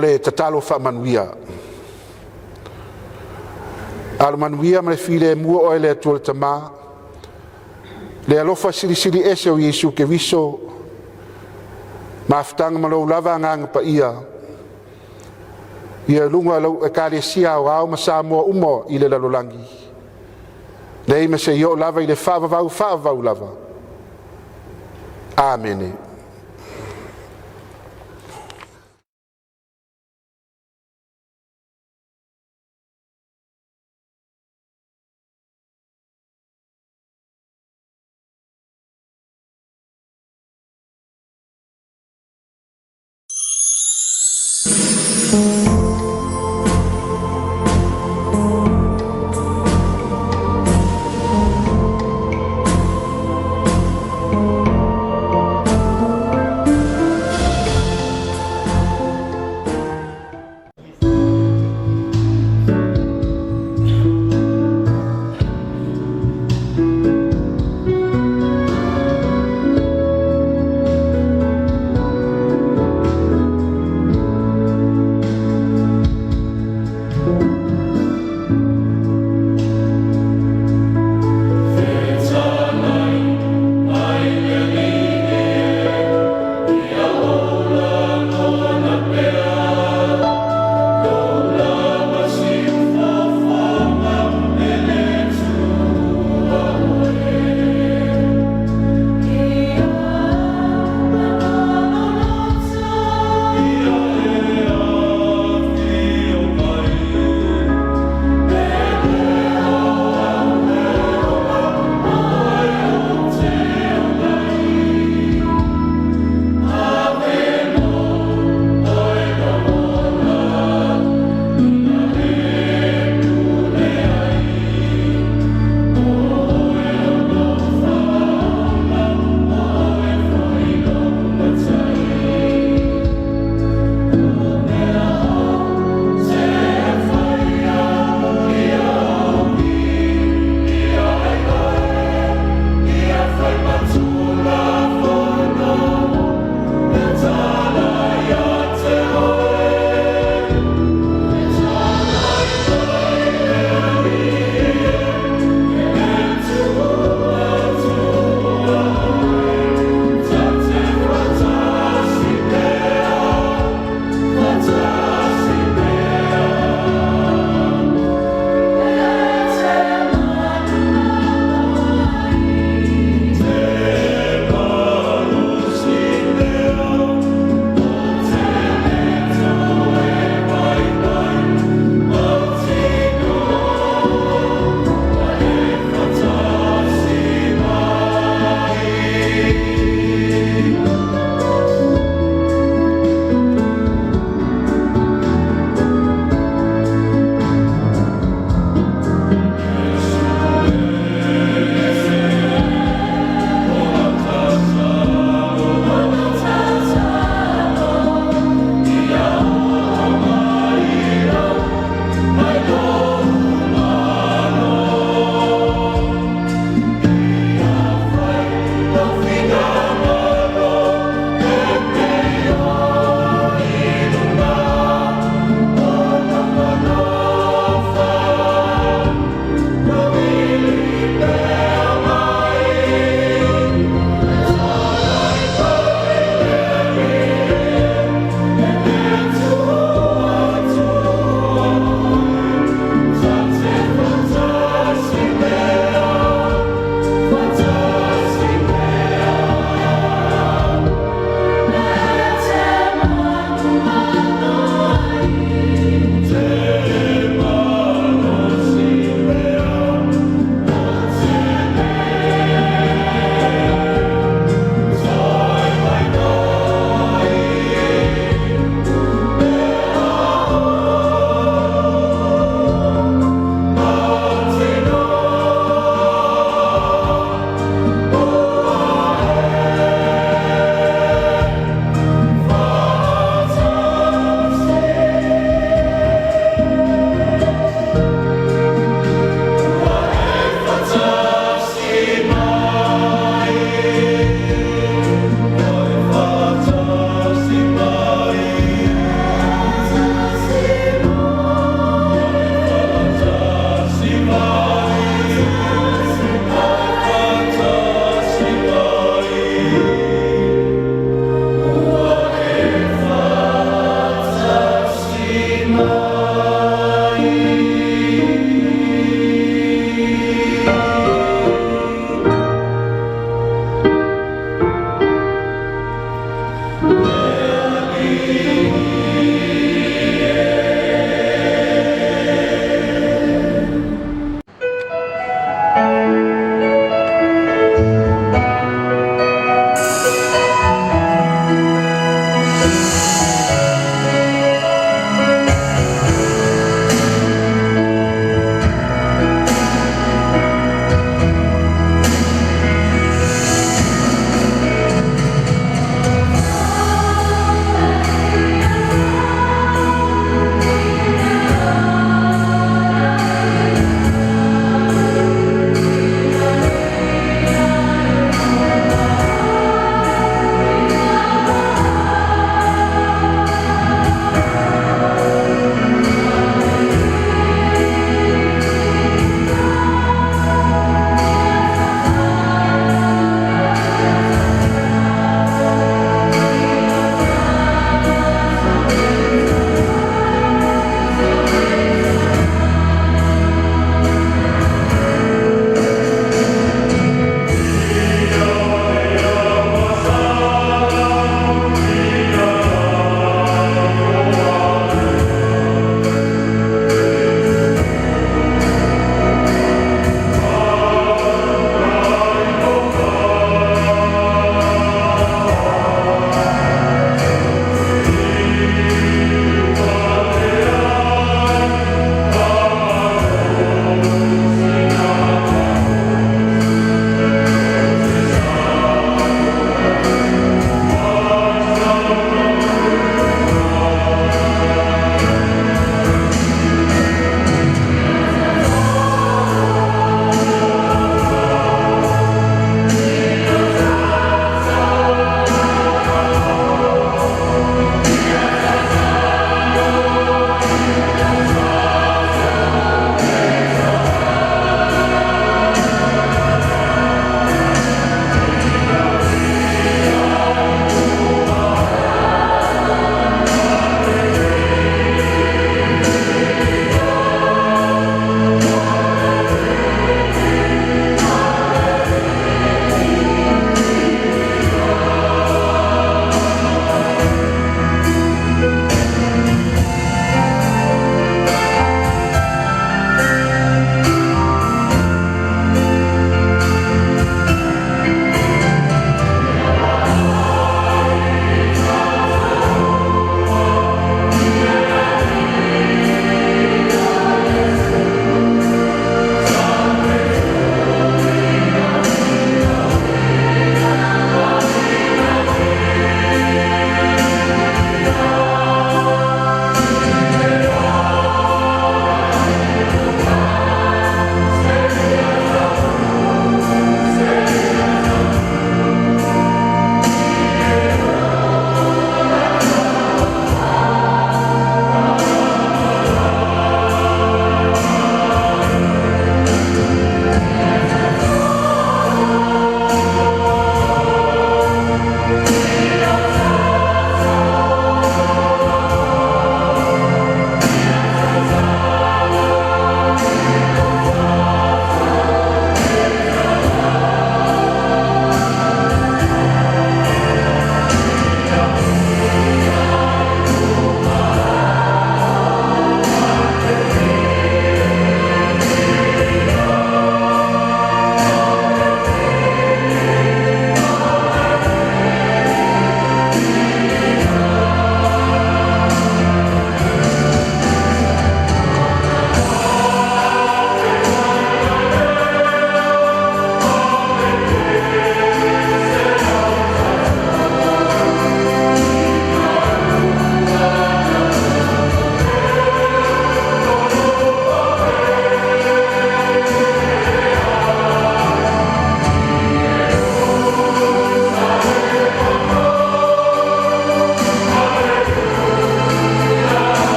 le tatalo faamanuia. Alo manuia ma le filemu o oe e le Atua le Tama, le alofa silisili ese o Iesu Keriso, mafutaga ma lou lava Agaga Paia, ia luga o lau Ekalesia aoao ma Samoa uma i le lalolagi, nei ma seia oo lava i le faavavau faavavau lava. Amene.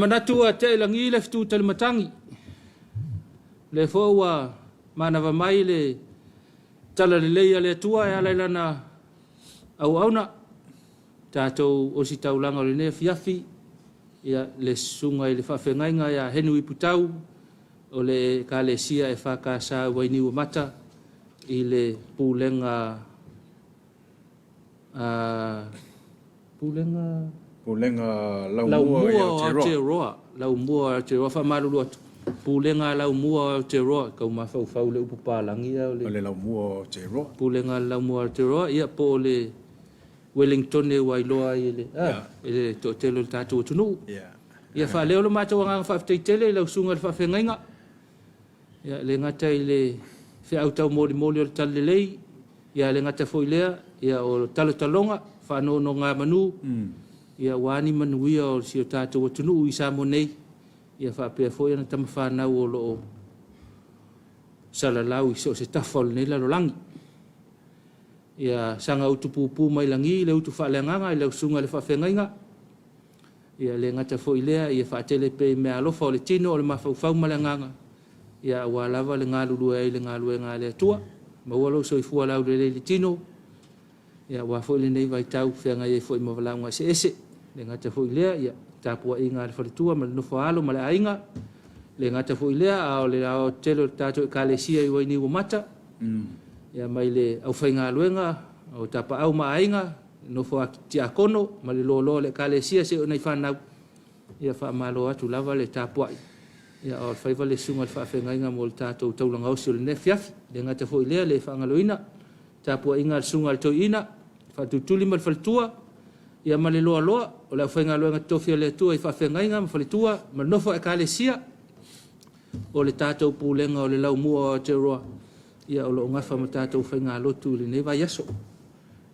manatu ua tea i lagi le fetu talimatagi, o lea foi ua manava mai le talalelei a le Atua e ala i Lana auauna, tatou ositaulaga o lenei afiafi, ia, le susuga i le faafeagaiga ia Henry Putau o le Ekalesia EFKS i Wainiuamata i le Pulega a Pulega Pulega Laumua i Aotearoa. Laumua o Aotearoa, faamalulu atu. Pulega Laumua o Aotearoa, tau mafaufau le upu palagi o le, o le Laumua o Aotearoa. Pulega Laumua o Aotearoa, ia po o le Wellingtone ua iloa ai e le, e le toatele o le tatou atunuu. Ia faaleo lo matou agaga faafetai tele i lau susuga i le faafeagaiga. Ia, le gata i le feau taumolimoli o le talalelei, ia le gata foi lea, ia o talotaloga, faanonogamanu, ia ua ni manuia o si o tatou atunuu i Samoa nei, ia faapea foi ona tamafanau o loo salalau i so o se tafa o lenei lalolagi. Ia saga utu pupu mai lagi le utu faaleagaga i lau susuga i le faafeagaiga. Ia le gata foi lea, ia faatele pea i meaalofa o le tino, o le mafaufau ma le agaga, ia aua lava le galulue ai i le galuega a le Atua. Maua lou soifua laulelei i le tino, ia aua foi lenei vaitau feagai ai foi ma valaauga eseese. Le gata foi lea, ia tapuaiga a le faletua ma le nofo a alo ma le aiga. Le gata foi lea, a o le aoaotetele o le tatou Ekalesia i Wainiuamata, ia mai le aufaigaluega o tapaau ma aiga, nofo a tiakono ma le loaloa o le Ekalesia seia oo i nai fanau, ia faamalo atu lava le tapuai, ia a o le faiva le susuga i le faafeagaiga mo le tatou taulaga osi o lenei afiafi. Le gata foi i lea, le faagaloina tapuaiga a le susuga a le toeaina, faatulituli ma le faletua, ia ma le loaloa o le aufaigaluega totofi a le Atua i faafeagaiga ma faletua ma le nofo a Ekalesia o le tatou pulega o le Laumua o Aotearoa, ia o lo o gafa ma tatou faigalotu i lenei vaiaso.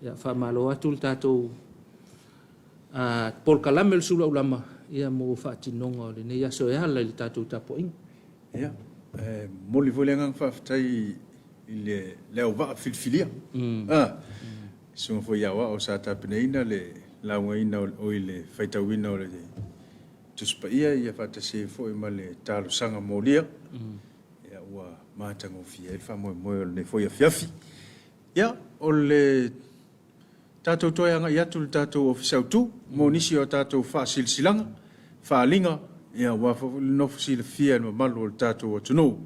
Ia faamalo atu le tatou polokalame o le Sulu Aulama ia mo faatinoga o lenei aso e ala i le tatou tapuaiga. Ia, e momoli foi le agaga faafetai i le auvaa filifilia. Susuga foi ia Aoao sa tapenaina le laugaina o i le faitauina o le Tusi Paia ia faatasi ai foi ma le talosaga molia. Ia ua matagofie ai le faamoemoe o lenei foi afiafi. Ia, o le tatou toe agai atu i le tatou Ofisa Autu mo nisi o a tatou faasilasilaga, faaaliga, ia aua foi le nofo silafia e le mamalu o le tatou atunuu.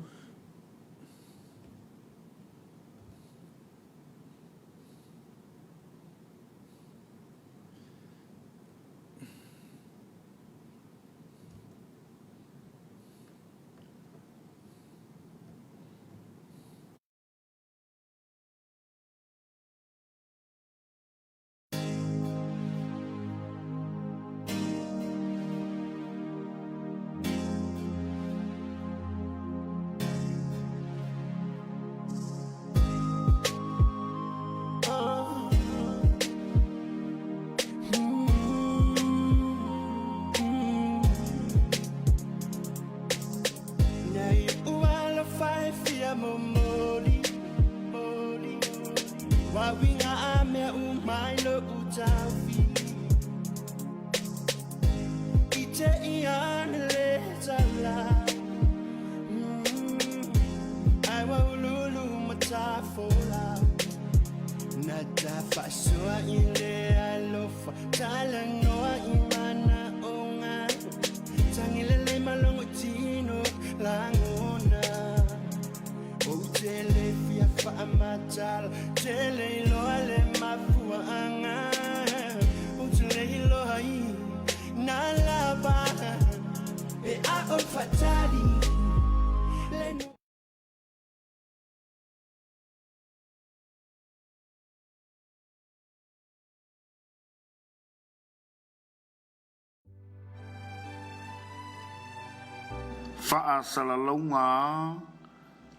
Faasalalauga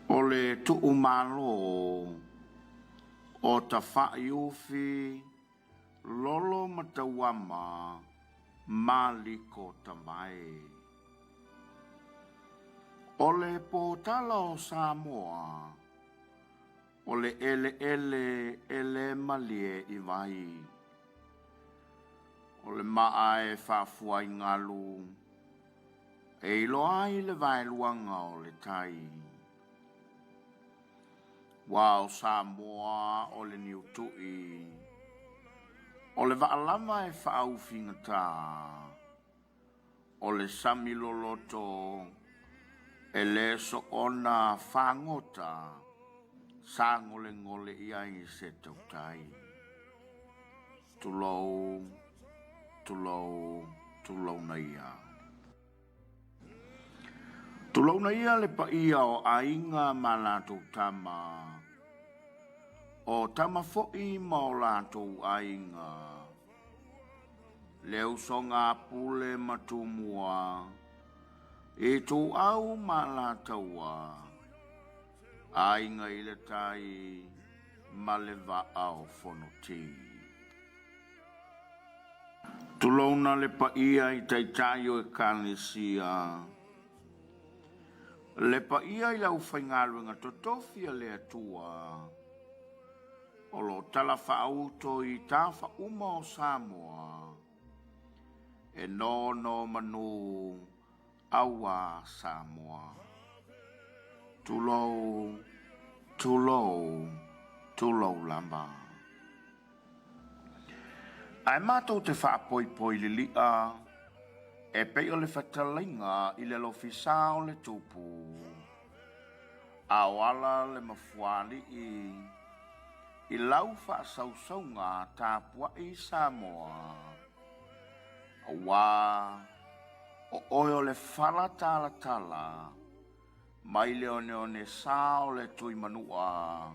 o le tuumalo o Tafa'iufi Lolo ma Tauama Maliko Tavae. O le potala o Samoa, o le eleele e le malie i vai. O le maa e faafuaigalu. E iloa ai le vaeluaga o le tai. Ua o Samoa o le niutu'i, o le vaa lava e faaufigatā, o le sami loloto e le soona fagota sagolegole i ai se tautai. Tulou, tulou, tulouna ia. Tulouna ia le paia o aiga ma latou tama, o tama foi ma o latou aiga, le usoga a Pule ma Tumua, Ituau ma Alataua, Aiga i le Tai ma le Vaa o Fonoti. Tulouna le paia i taitai o Ekalesia, le paia i le aufaigaluega totofi a le Atua o lo o talafaauto i tafa uma o Samoa e nonomanu auā Samoa. Tulou, tulou, tulou lava. Ae matou te faapoipoi lili'a e pei o le fetalaiga i le alofisa o le Tupu, a o ala le mafuaalii i lau faasausauga tapuai Samoa, auā o oe o le fala talatala mai le oneone sa o le Tuimanua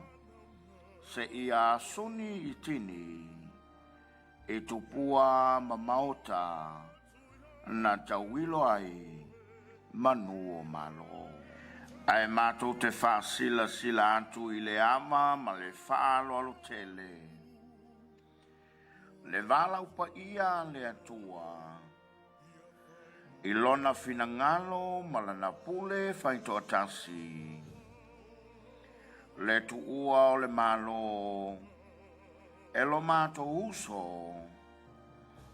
seia asuni i tini, i tupua ma maota na tauilo ai manu o Malo. Ae matou te faasilasila atu i le ava ma le faaaloalo tele, le valaau paia a le Atua, I lona finagalo ma lana pule faitoatasi, le tuua o le Malo e lo matou uso,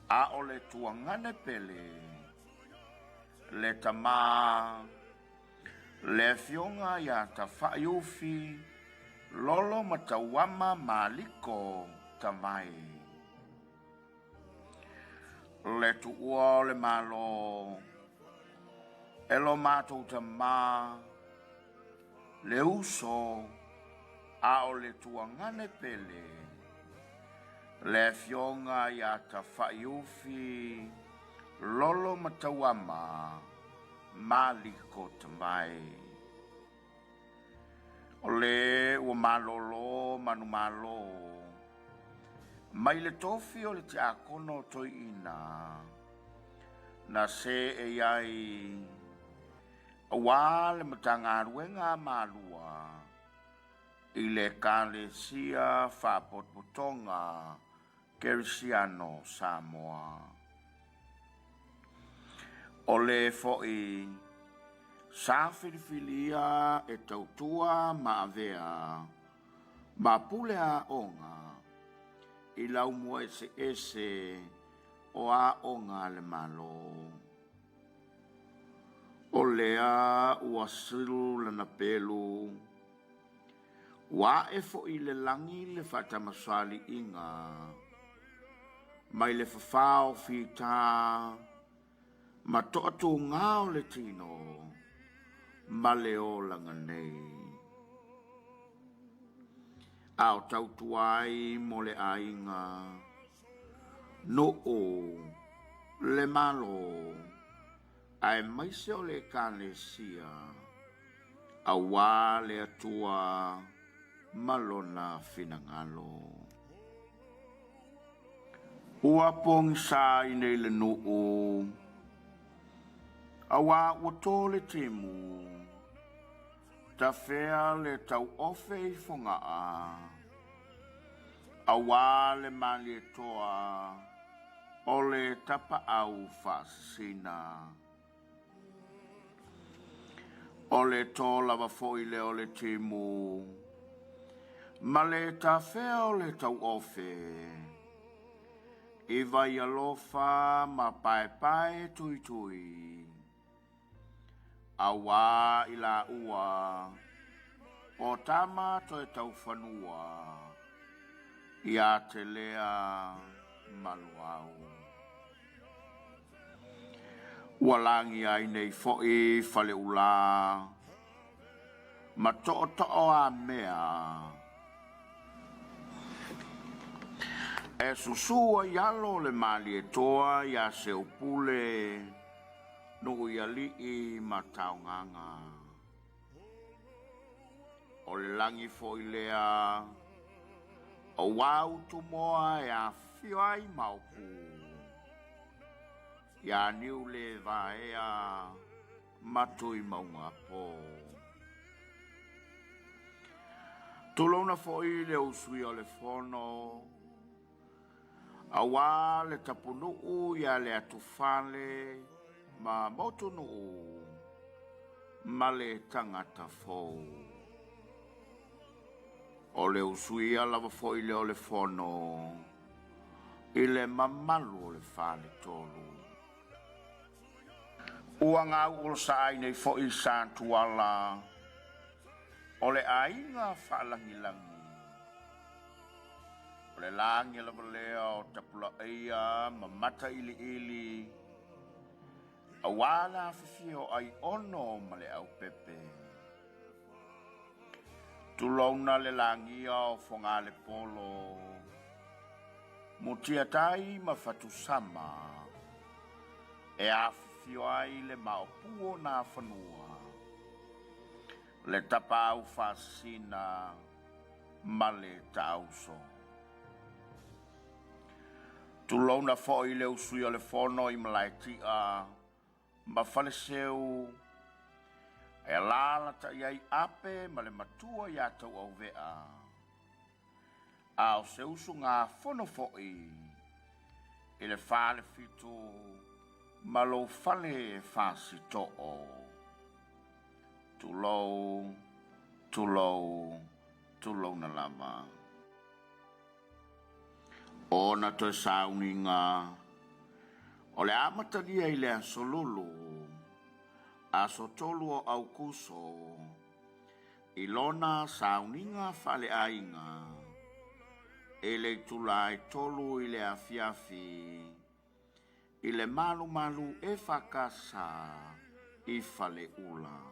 a o le tuagane pele, le Tama, le Afioga ia Tafaiufi Lolo Matauama Maliko Tavae. Le tuua o le Malo e lo matou Tama, le uso a o le tuagane pele, le Afioga ia Tafaiufi Lolo Matauama Maliko Tavae. O le ua malolo manumalo mai le tofi o le tiakono toeaina na seei ai aua le Matagaluega a Malua i le Ekalesia Faapotopotoga Kerisiano Samoa. O le foi sa filifilia e tautua ma avea ma pule aoga i laumua eseese o aoga a le Malo. O lea ua sulu lana pelu Ua ae foi i le lagi le faatamasoaliiga mai le fafao fita ma toatuga o le tino ma le olaga nei, a o tautua ai mo le aiga, nuu, le Malo, aemaise o le Ekalesia. Auā le Atua ma Lona finagalo. Ua pogisa ai nei le nuu, auā ua tō le timu, tafea le tauofe i Fogaa, auā le Malietoa o le tapaau faasisina. O le tō lava foi lea o le timu ma le tafea o le tauofe i Vaialofa ma Paepae Tuitui. Auā i laua o tama toe taufanua ia te lea ma Loau. Ua lagia ai nei foi Faleula ma Tootooamea e susū ai alo o le Malietoa iā Seupule Nuu i alii ma taogaga. O le lagi foi lea aua Utumoa e afifio ai Maopu iā Niulevaea ma Tuimaugapo. Tulouna foi le usuia o le fono Auā le tapunuu ia Leatufale ma Motunuu ma le tagata fou. O le usuia lava foi lea o le fono i le mamalu o le Faletolu. Ua gauolosa ai nei foi Satuala o le aiga faalagilagi. O le lagi lava lea o Tapulaaia ma Matailiili, auā le afifio o Aiono ma le Aupepe. Tulouna le lagia o Fogalepolo, Mutiatai ma Fatusama, e afifio ai le maopu o Nafanua, le tapaau faasisina ma le taauso. Tulouna foi le usui o le fono i Malaetia ma Faleseu, e alaalatai ai Ape ma le matua ia Tauauvea, a o se usugafono foi i le Falefitu ma lou fale Fasitoo. Tulou, tulou, tulouna lava. Ona toe sauniga o le amatalia i le Aso Lulu, aso 3 o Aukuso, i lona sauniga faaleaiga i le itula e 3 i le afiafi, i le malumalu EFKS i Faleula.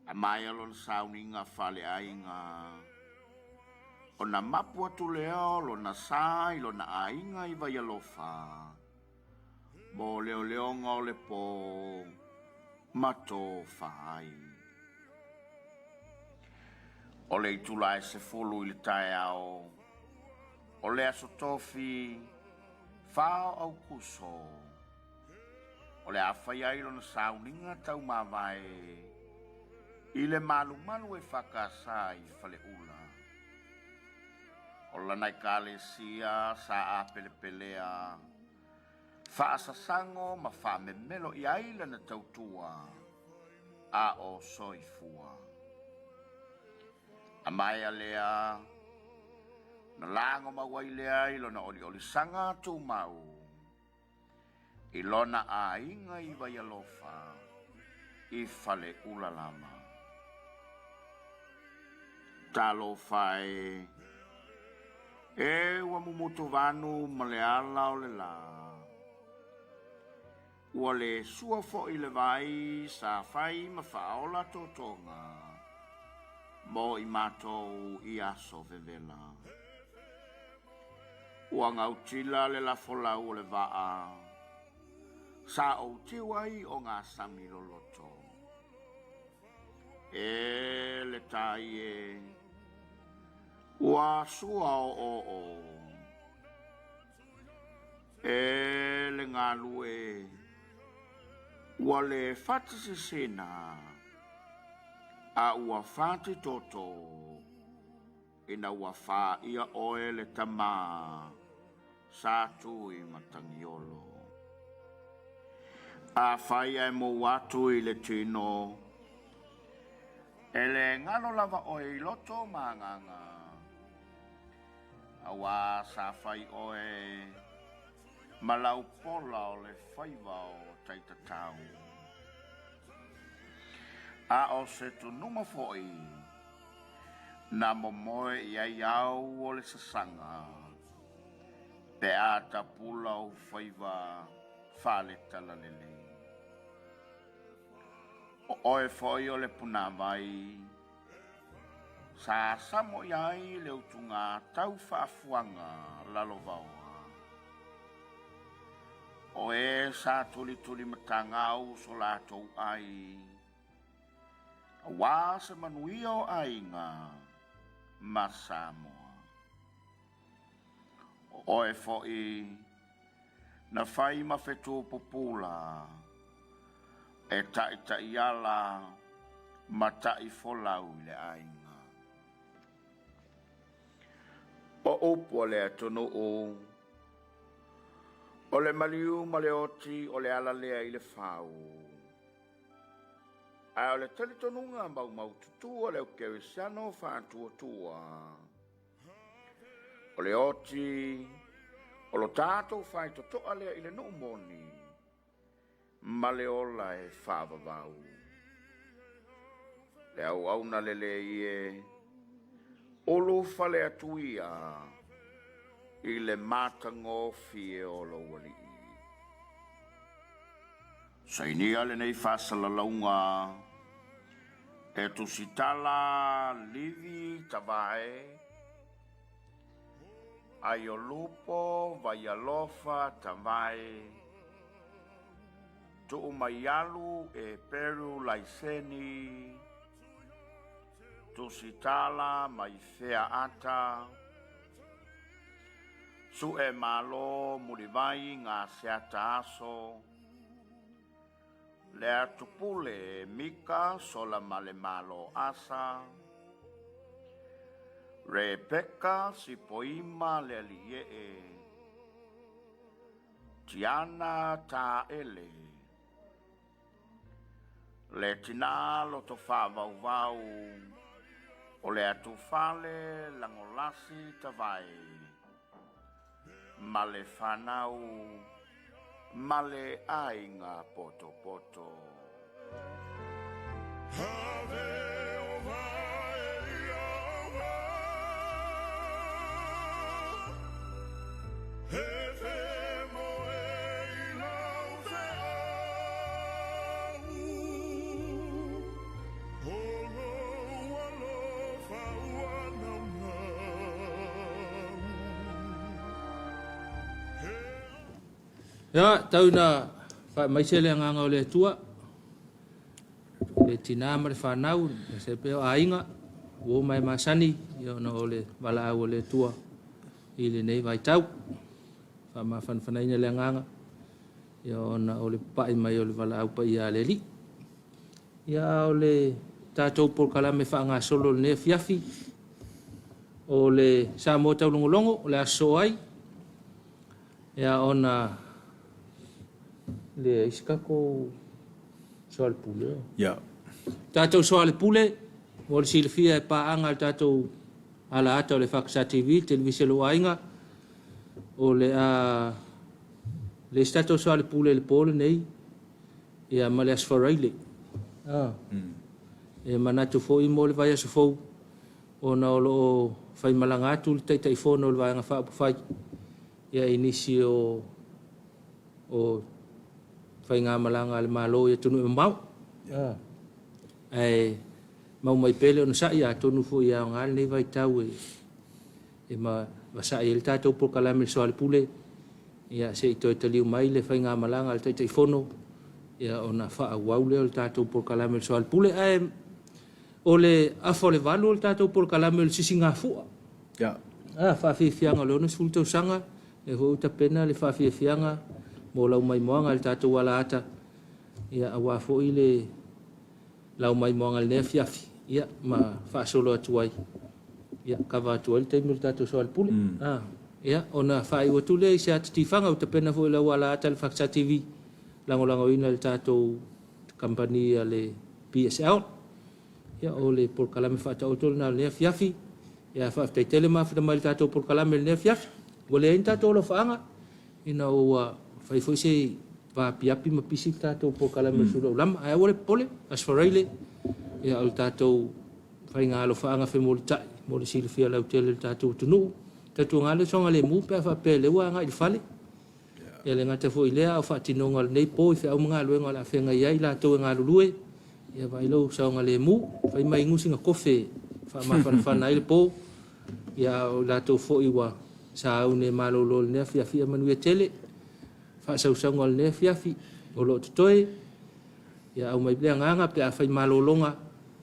A maea lona sauniga faaleaiga, ona mapu atu lea o lona sa i lona aiga i Vaialofa mo leoleoga o le pō ma tofa ai. O le itula e 10 i le taeao o le Aso Tofi 4 o Aukuso, o le a fai ai lona sauniga taumavae i le malumalu e FKS i Faleula. O lana ekalesia sa apelepelea, faasasago ma faamemelo i ai lana tautua a o soifua. A maea lea, na lago mau ai lea i lona oliolisaga tumau i lona aiga i Vaialofa i Faleula lava. Talofa e, e ua mumutu vanu ma le ala o le lā. Ua le sua foi le vai sa fai ma faaola totoga mo i matou i aso vevela. Ua gautila le lafolau o le vaa sa ou tiu ai o gasami loloto. E le tai e, ua sua o oo. E le galue, ua le fati sisina, a ua fati toto, ina ua faia oe le tama sa tui matagiolo. Afai ae mou atu i le tino, e le galo lava oe i loto ma agaga, Auā sa fai oe ma lau pola o le faiva o Taitatau. A o se tunuma foi na momoe i ai au o le sasaga, pe a tapula ou faiva faale-talalelei. O oe foi o le punāwai sa samo i ai le utuga tau faafuaga lalovaoa. O e sa tulitulimatagau so latou ai, aua se manuia o aiga ma Samoa. O oe foi na fai ma fetu pupula e taitaiala ma taifolau i le aiga. O upu a le atunuu, O le maliu ma le oti o le ala lea i le fau. Ae o le talitonuga maumaututu a le Aukerisiano faatuatua, o le oti o lo tatou faitotoa lea i le nuu moni ma le ola e faavavau. Le auauna lelei e, ulufale atu ia i le matagofie o lou Alii. Sainia lenei faasalalauga e Tusitala Livi Tavae, Aiolupo Vaialofa Tavae, Tuumaialu e Peru Laiseni, Tusitala Maifea Ata, Sue Malo Mulivai Gaseata Aso, Leatupule Mika Solamalemalo Asa, Rebecca Sipoima Lealiiee, Tiana Taele, Le tinā loto faavauvau o le atufale lagolasi Tavae ma le fanau ma le aiga potopoto. Ia, tau ina faamaise le agaga o le Atua i le tinā ma le fanau, aemaise ai pea o aiga, uo ma e masani, ia ona o le valaau a le Atua i lenei vaitau. Faamafanafanaina le agaga, ia ona o le papai mai o le valaau paia a le Alii. Ia, a o le tatou polokalame faagasolo i lenei afiafi, o le Samoa Taulogologo o le a sosoo ai, ia ona leai se tatou soalepule. Ia. Tatou soalepule, mo le silafia e paaga le tatou alaata o le FACSA TV, le televise a lou aiga, o le a leai se tatou soalepule i le po lenei, ia ma le Aso Faraile. Ah. E manatu foi mo le vaiaso fou, ona o lo o faimalaga atu le Taitaifono o le Vaega Faaupufai ia i nisi o o faigamalaga a le Malo i atunuu e mamao. Ah. Ae mau mai pea le onosai, atonu foi e aoga lenei vaitau e e vasai ai le tatou polokalame i le Soalepule, ia se i toe taliu mai le faigamalaga a le Taitaifono, ia ona faaauau lea o le tatou polokalame i le Soalepule. Ae o le afa o le valu o le tatou polokalame o le sisigafua. Ia. Ah, faafiafiaga o le 60 tausaga, lea foi ua tapena le faafiafiaga mo lau maimoaga i le tatou alaata, ia aua foi le lau maimoaga i lenei afiafi, ia, ma faasolo atu ai, ia, kava atu ai le taimi o le tatou soalepule. Ah, ia, ona faaiu atu lea i se ata tifaga, ua tapena foi lau alaata i le FACSA TV, lagolagoina e le tatou kamupani a le PSL. Ia, o le polokalame faataoto lena o lenei afiafi. Ia, faafetai tele mafuna mai i le tatou polokalame i lenei afiafi. Ua leai ni tatou alofaaga, ina ua fai foi se vaapiapi ma pisi le tatou polokalame o le Sulu Aulama. Ae aua le popole, Aso Faraile, Ia, o le tatou faiga alofaaga femolitai mo le silafia lautele e le tatou atunuu. Tautuana le saogalemu pe a faapea o lea ua agai i le fale. Ia le gata foi i lea a o faatinoga o lenei po i feau ma galuega o le a feagai ai i latou e galulue, ia vaai lou saogalemu, fai ma inu sina kofe e faamafanafana ai le po. Ia a o i latou foi ua sauni e malolo i lenei afiafi, ia manuia tele faasausauga o lenei afiafi o lo o totoe. Ia aumai le agaga pe a fai malologa,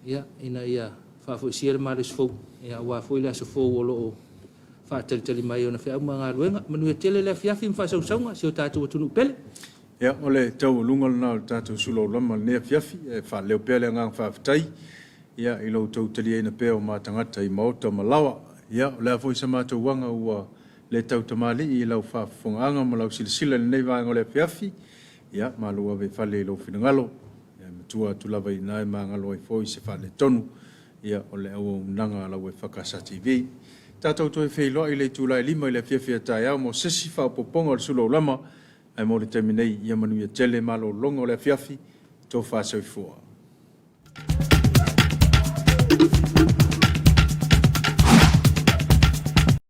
ia, ina ia faafoisia le malosi fou, ia, aua foi le aso fou o lo o faatalitali mai i ona feau ma galuega. Manuia tele le afiafi ma faasausauga, si o tatou atunuu pele. Ia, o le taualuga lena o le tatou sulaulama i lenei afiafi. E faaleo pea le agaga faafetai, ia, i lo outou taliaina pea o ma tagata i maota ma laoa. Ia, o le a foi sa matou aga ua le tautamalii i lau faafofogaaga ma lau silasila i lenei vaega o le afiafi, ia, malu ave i fale i lou finagalo. Ia, e matua atu lava i ina e magalo ai foi se faaletonu, ia, o le auaunaga a lau EFKS TV. Tatou toe feiloai i le itula e 5 i le afiafi a taeao mo se isi faaopoopoga o le sulaulama, ae mo le taimi nei, ia manuia tele malologa o le afiafi, tofa soifua.